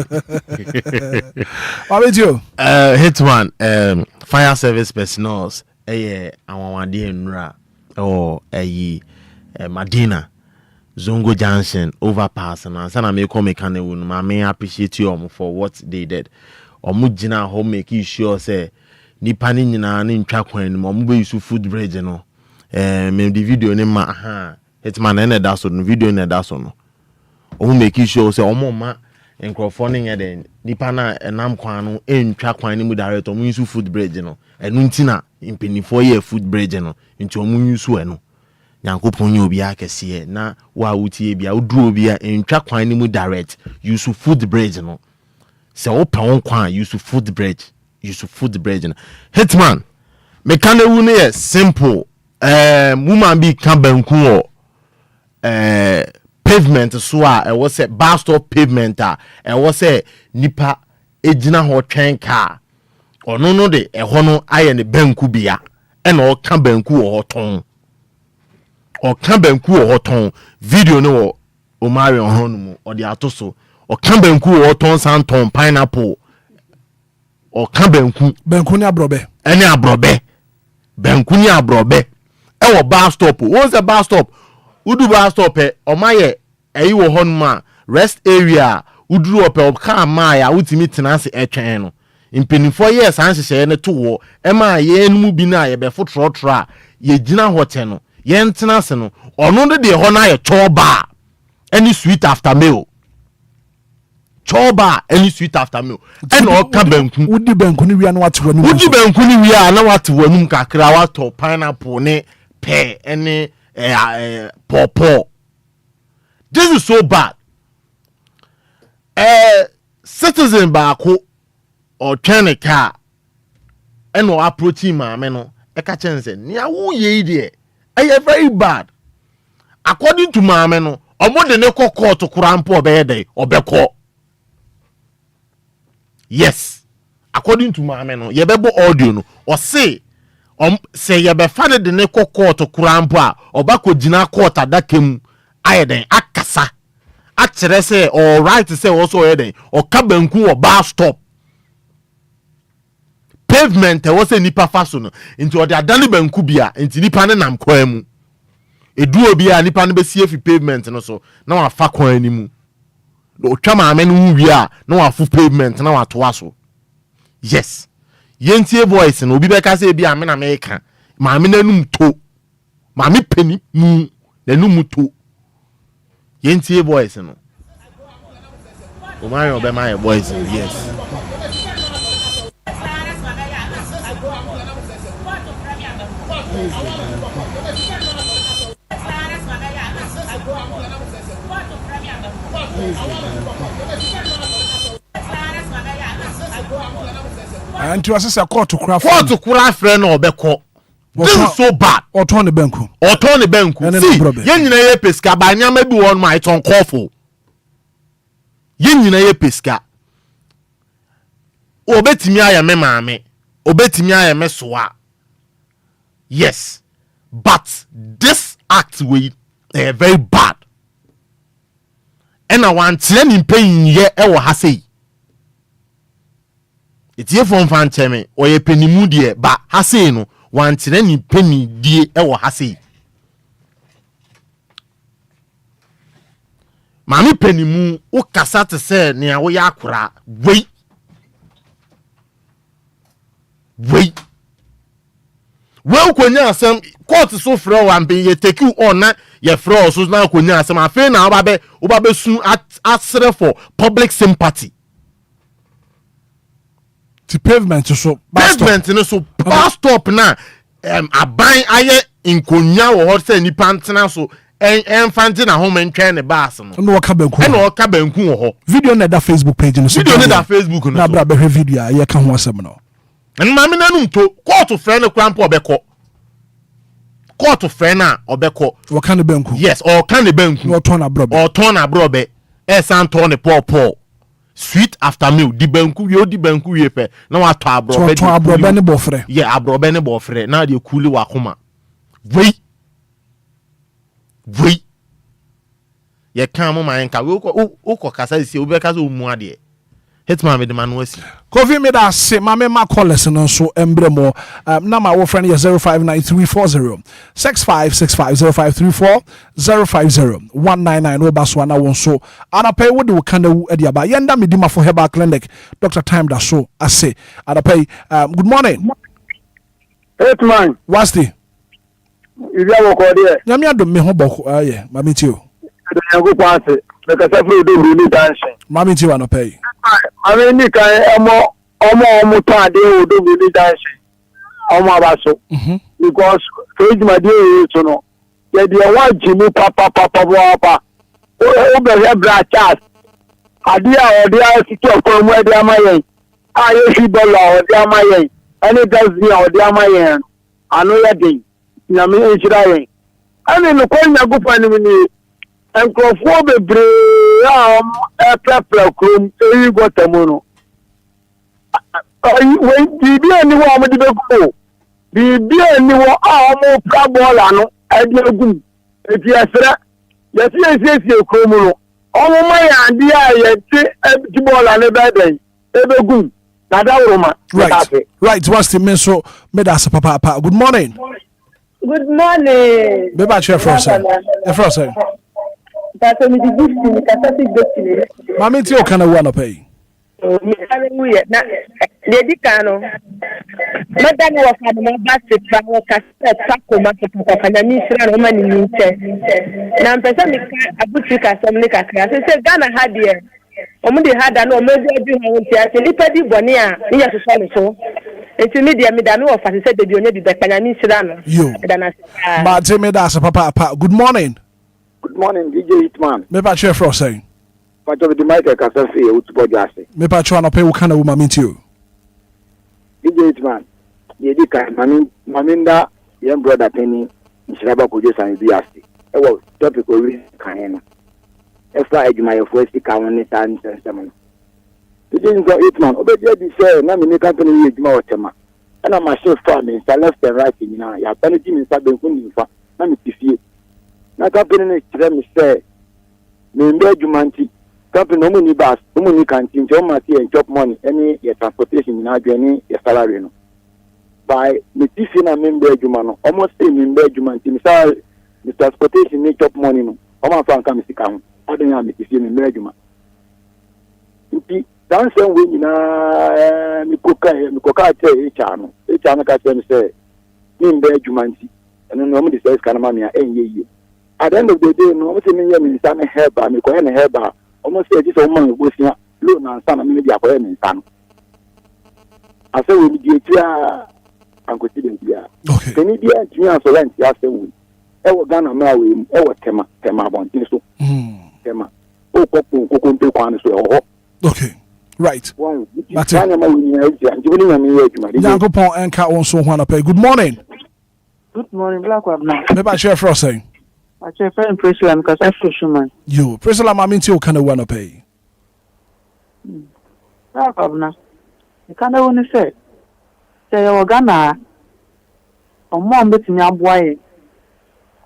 Ma mentie o. Hitman, fire service personnels ɛyɛ anwanwadeɛ nnura ɛwɔ ɛyi Madina. Zongo junction overpass no ansa na mekɔ me ka no awu no ma me appreciate wɔn for what they did. Wɔn gyina hɔ make sure sɛ nipa no nyinaa no ntwa kwan no mu wɔn bɛ use foot bridge no. Ɛɛ me de video no ma aha hitman na ɛna ɛda so no video na ɛda so no. Wɔn make sure sɛ wɔn mma nkurɔfoɔ no nyɛ dɛ nipa no a ɛnam kwan no ntwa kwan no mu direct wɔn use foot bridge no. Ɛno nti na mpanimfoɔ yɛ foot bridge no nti wɔn use ɛno. Nyankopɔn nyɛ obiara kɛseɛ na wo a wotie bia woduru obi a ntwa kwan no mu direct use foot bridge no sɛ wopɛ wo nkwa a use foot bridge use foot bridge no hitman meka no ewu no yɛ simple um, woman bi ka banku wɔ uh, pavement so a ɛwɔ sɛ bus stop pavement a ɛwɔ sɛ nipa egyina hɔ twɛn kaa ɔno no de ɛhɔ no ayɛ ne banku bea ɛna ɔka banku wɔ hɔ tɔn ɔka banku wɔ hɔ tɔn video no wɔ Omarion hɔ no mu ɔde ato so ɔka banku wɔ hɔ tɔn san tɔn pineapple ɔka banku. Banku ne aborɔbɛ. Ɛne aborɔbɛ banku ne aborɔbɛ ɛwɔ bus stop wɔn sɛ bus stop wodu bus stop pɛ ɔma yɛ Ɛyi wɔ hɔ nom a, rest area a woduru hɔ pɛ ɔkaa mae a wotumi tena ase twɛn no. Mpaninfoɔ yɛɛ saa nhyehyɛeɛ no too hɔ maa yɛn mu bi no a yɛbɛfo trɔtrɔ a yɛgyina hɔ kyɛ no, yɛntena ase no, ɔno no deɛ hɔ no ayɛ chɔɔ bar. Ɛne sweet after meal. Chɔba ɛne sweet after meal. Ɛna ɔka banku. Wodi banku ni wia na wate w'anum. Wodi banku ni wia na wate w'anum kakra, watɔ pineapple ne pear ɛne ɛɛ pawpaw. This is so bad. Citizen baako ɔtwɛn ne car ɛna ɔapproach maame no, ɛka kyɛn sɛ nea woyɛ yi deɛ, ɛyɛ very bad. According to maame no, ɔmo de ne kɔ court koraa mpo, ɔbɛyɛ dɛ ɔbɛkɔ. Yes, according to maame no, yɛbɛbɔ audio no, ɔse sɛ yɛbɛfa ne de ne kɔ court koraa mpo a, ɔba kɔ gyina court adaka mu ayɛ dɛn akasa akyerɛ sɛ ɔwɔ right sɛ ɔwɔ sɛ ɔyɛ dɛn ɔka banku wɔ bus stop pavement ɛwɔ sɛ nipa fa so no. Nti ɔde adane banku bia, nti nipa ne nam kwan mu eduo bi a, nipa no bɛsi efi pavement no so na wafa kwan no mu na otwa maame no ho wie a, na wafo pavement na watoa so. Yes, yɛntie voice no. Obi bɛka sɛ ebi ame na meka maame n'anum to, maame pani mu n'anum to. Yɛntie voice no. Omari ɔbɛma yɛ voice no. Yes. Nti ɔsɛ sɛ court kora frɛ. Court kora frɛ no, ɔbɛkɔ. This is so bad. Ɔtɔn ne banku. Ɔtɔn ne banku. See, yɛn nyinaa yɛ pɛ sika ba, nneɛma bi wɔ hɔ nom a it's uncalled. Yɛn nyinaa yɛ pɛ sika. Obetumi ayɛ me maame, obetumi ayɛ me soa, yes, but this act wei ɛyɛ very bad. Ɛna wankyerɛ ne mpanyinyɛ ɛwɔ ha sei. Etiefoɔ mfa nkyɛn me, ɔyɛ panimu deɛ, ba ha sei no, wankyerɛ ne mpanyindie ɛwɔ ha sei. Maame panimu, wokasa te sɛ nea woyɛ akora. Wei wei wei, wokɔnya asɛm court so frɛ wo ampe, yɛ take you on na yɛfrɛ wo so na wokɔnya asɛm. Afei na woba bɛ woba bɛsu asrɛ for public sympathy. Ti pavement so. Pavement no so, bus stop na aban ayɛ nkonnwa wɔ hɔ sɛ nipa ntena so ɛnfa nte na home ntwɛn ne bus no. Ɛna ɔka banku. Ɛna ɔka banku wɔ hɔ. Video no ɛda Facebook page no so. Video no da Facebook no so. Na abira bɛhwɛ video a yɛka ho asɛm no. Ɛna maame n'anum to, court frɛ no kora mpo, ɔbɛkɔ. Court frɛ no a, ɔbɛkɔ. Ɔka ne banku. Yes, ɔka ne banku. Na ɔtɔn n'aborɔbɛ. Ɔtɔn n'aborɔbɛ, ɛsan tɔn ne pɔɔpɔɔ, sweet after meal. Di banku wie, odi banku wie pɛ na watɔ aborɔbɛ. Ɔtɔn aborɔbɛ ne bɔfrɛ. Yɛ aborɔbɛ ne bɔfrɛ na deɛ cool wakoma. Wei wei yɛka mo ma yɛnka wei. Wokɔ kasa sie, wobɛka sɛ womu adeɛ. Hitman, mede ma no asi. Kofi, meda ase. Ma mema callers no nso mbrɛ mu. Nama wɔfrɛ no yɛ 059340 6565, 0534 050 199. Woba so a na wo nso anapa yi wode wo ka no awu de aba. Yɛnda Medimafo Herbal Clinic, Dr Time da so ase anapa yi. Good morning. Hitman. Wasti. Ibi awɔkɔ deɛ. Nyame adom, me ho bɔkɔ ayɛ. Mame ntie o. Ɛdɛ Nyankopɔn ase. Mekasa firi Odobiri ne junction. Mame ntie o anɔpa yi. Mame ni kan ɛmɔ ɔmo a ɔmo tɔ adeɛ wɔ Odobiri ne junction ɔmo aba so. Because sɛ dwumadie yɛ so no, yɛde ɛho agye mu papapapapapa. Wobɛhwɛ bra Charles adeɛ a ɔde atoto akwan mu ɛde ama yɛn a yɛhwi bɔlɔ a ɔde ama yɛn ɛne dustbin a ɔde ama yɛn no, ano yɛ den. Nyame nhyira yɛn. Ɛne nokware Nyankopɔn anim nie, nkurɔfoɔ bebree a wɔn ɛprapra kurom ɛyi gɔta mu no, wei biribi a ni hɔ a wɔde bɛgu o, biribi a ni hɔ a wɔn pra bɔɔla no ɛde agu mu. Eti ɛsrɛ yɛsi yɛsiesie kurom no, wɔn ma yɛn adeɛ a yɛte ɛti bɔɔla no bɛyɛ dɛn ɛbɛgu mu na dawuroma. Right, wasti, me nso meda ase papaapa. Good morning. Good morning. Bébà kyerɛ fɛ sɛ ɛfrɛ sɛ. Pàṣẹ mi di gift mi kasa si gbèsè. Maame tí o kan na wu anɔpɛ yi. Meka ne wu yɛ na deɛ di kan no. Mɛda me wɔfa no maba ase pa wɔkasa ɛfa koma so papaapa. Nyame nhyira no ɔma ne nyi nkyɛ. Na mpɛ sɛ meka abotiri kasɛm ne kakra sɛ sɛ Ghana ha deɛ, ɔmo de ha da no, ɔmo adi adi ho nti ase nipa di bɔne a ne yɛ sosɔ ne so. Nti me deɛ, meda me wɔfa se sɛ dabi ɔnyɛ bi bɛka. Nyame nhyira no. Yo. Meda no ase paa. Mate, meda ase papaapa. Good morning. Good morning, DJ Hitman. Mepa kyerɛ frɛ sɛn? Pacho, de Michael kasa fi Ewutubɔ ase. Mepa kyerɛ, anɔpɛ wo ka na wo ma menti o. DJ Hitman, deɛ edi kan, maame nda yɛn brother panyin Nhyiraba Kodwo San bi ase ɛwɔ topic ori kan no ɛfa adwumayɛfoɔ sika ho ne saa nsɛnsɛm no. DJ Hitman, obɛgye adi sɛ na me ne company yɛ adwuma wɔ Tema, ɛna machine fa me nsa left and right nyinaa, yɛaba no gye me nsa benkum ne nifa na me te fie na company no kyerɛ me sɛ membɛ adwuma, nti company no ɔmo ni bus, ɔmo ni canteen, nti ɔmo ase yɛn chop money ɛne yɛ transportation nyinaa adwene ne yɛ salary no. By me ti fie na membɛ adwuma no, ɔmo se membɛ adwuma, nti me salary, me transportation ne chop money no, ɔmo afa nka me sika ho adan a me ti fie membɛ adwuma. Nti saa nsɛm wei nyinaa mekɔ kaa kyerɛ HR no, HR no ka kyerɛ me sɛ membɛ adwuma, nti ɛno no ɔmo de sɛ sika no ma me a ɛnyɛ yie. At the end of the day no, ɔmo sɛ menyɛ me nsa ne herb a mekɔyɛ ne herb a, ɔmo sɛ ɛgye sɛ ɔmo ma me bosia loan ansa na meme de akɔyɛ me nsa no asɛ wei. Medi akyiri a ankosi baabi a panin biara ntumi ansɔre anti asɛm wei ɛwɔ Ghana mmerɛ wei mu ɛwɔ Tema abɔnten so, Tema wokɔ Kpone kwan no so, ɛwɔ hɔ. Okay, right. Wɔn nti saa nneɛma wei nyinaa agyia nti wo ne Nyame yɛ adwuma de. Nyankopɔn ɛnka wo nso ho. Anɔpɛ, good morning. Good morning, Black Wabna. Mepa kyerɛ frɛ sɛn? Akyɛ fɛn Priscilla, mekasa firi Schumann. Yo, Priscilla, maame nti wo ka na wu anɔpɛ yi. Black Wabna. Meka na wo ne sɛ yɛwɔ Ghana a, ɔmo a ɔmbɛtumi aboa yɛn.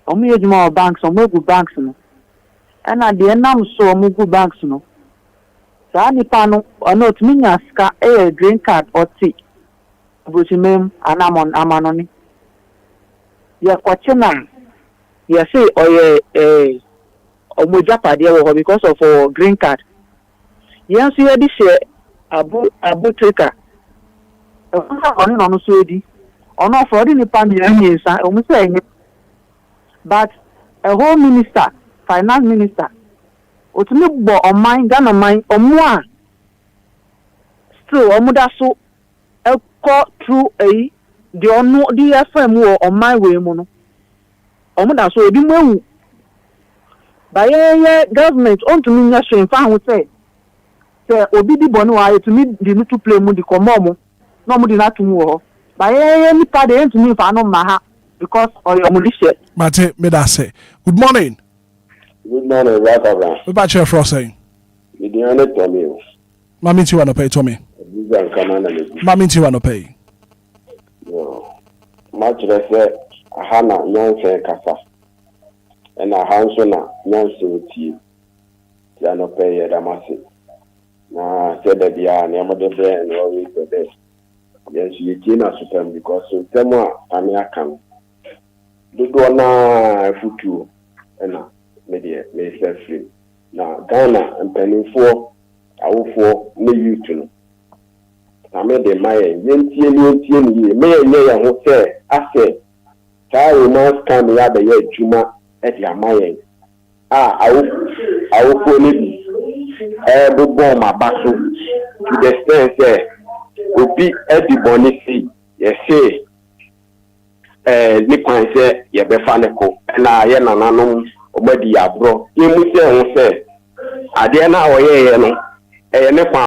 Ɔmo yɛ adwuma wɔ banks, ɔmo egu banks no. Ɛna deɛ ɛnam so ɔmo gu banks no, saa nipa no, ɔno otumi nya sika ɛyɛ green card, ɔte aburokyiman mu anaa amanɔne. Yɛkɔkye na yɛse ɔyɛ ɔmo agyapadeɛ wɔ hɔ because of ɔwɔ green card. Yɛn nso yɛde hyɛ abu trika ɛho sɛ ɔne na ɔno nso edi ɔno ɔfɔ ɔde nipa mmienu mmiɛnsa ɛwɔ sɛ ɛnyɛ, but a whole minister, finance minister, otumi bɔ ɔman Ghana man, ɔmo a still ɔmo da so ɛkɔ through ɛyi deɛ ɔno de ɛfɛ mu wɔ ɔman wei mu no, ɔmo da so ebi mu ewu ba. Yɛyɛ government ɔntumi nyɛ hwee nfa ho sɛ obi di bɔne wɔ ha, yɛtumi de no to plane mu de kɔmɔ ɔmo na ɔmo de no ato mu wɔ hɔ ba. Yɛyɛ nipa de, yɛntumi nfa no mma ha because ɔyɛ ɔmo de hyɛ. Mate, meda ase. Good morning. Good morning, Black Abra. Mepa kyerɛ frɛ sɛn? Medin ne Tɔmi o. Maame nti wa anɔpɛ yi, Tɔmi. Abuja nkama na mebu. Maame nti wa anɔpɛ yi. Yo. Makyerɛ sɛ aha na nyansa kasa. Ɛna aha nso na nyansa tie. Ti anɔpɛ yi yɛda mo ase. Na sɛ da biara nea mode brɛ no always the best. Yɛn nso yɛtie no asopam because nsɛm a Same aka no, dodoɔ naa afutuo ɛna me deɛ mesɛ firim. Na Ghana mpanimfoɔ, awofoɔ ne youth no, Same de ma yɛn, yɛntie ne yɛntie ne yie. Ma yɛnyɛ yɛn ho sɛ asɛ saa romance scam yi abɛyɛ adwuma de ama yɛn a awofoɔ no bi ɛbobɔ ɔmo aba so to the extent sɛ obi adi bɔne sei, yɛse ne kwan sɛ yɛbɛfa ne ko, ɛna yɛ nananom ɔmo adi aborɔ. Yɛmu sɛ ho sɛ adeɛ no a ɔyɛeɛ no ɛyɛ ne kwan.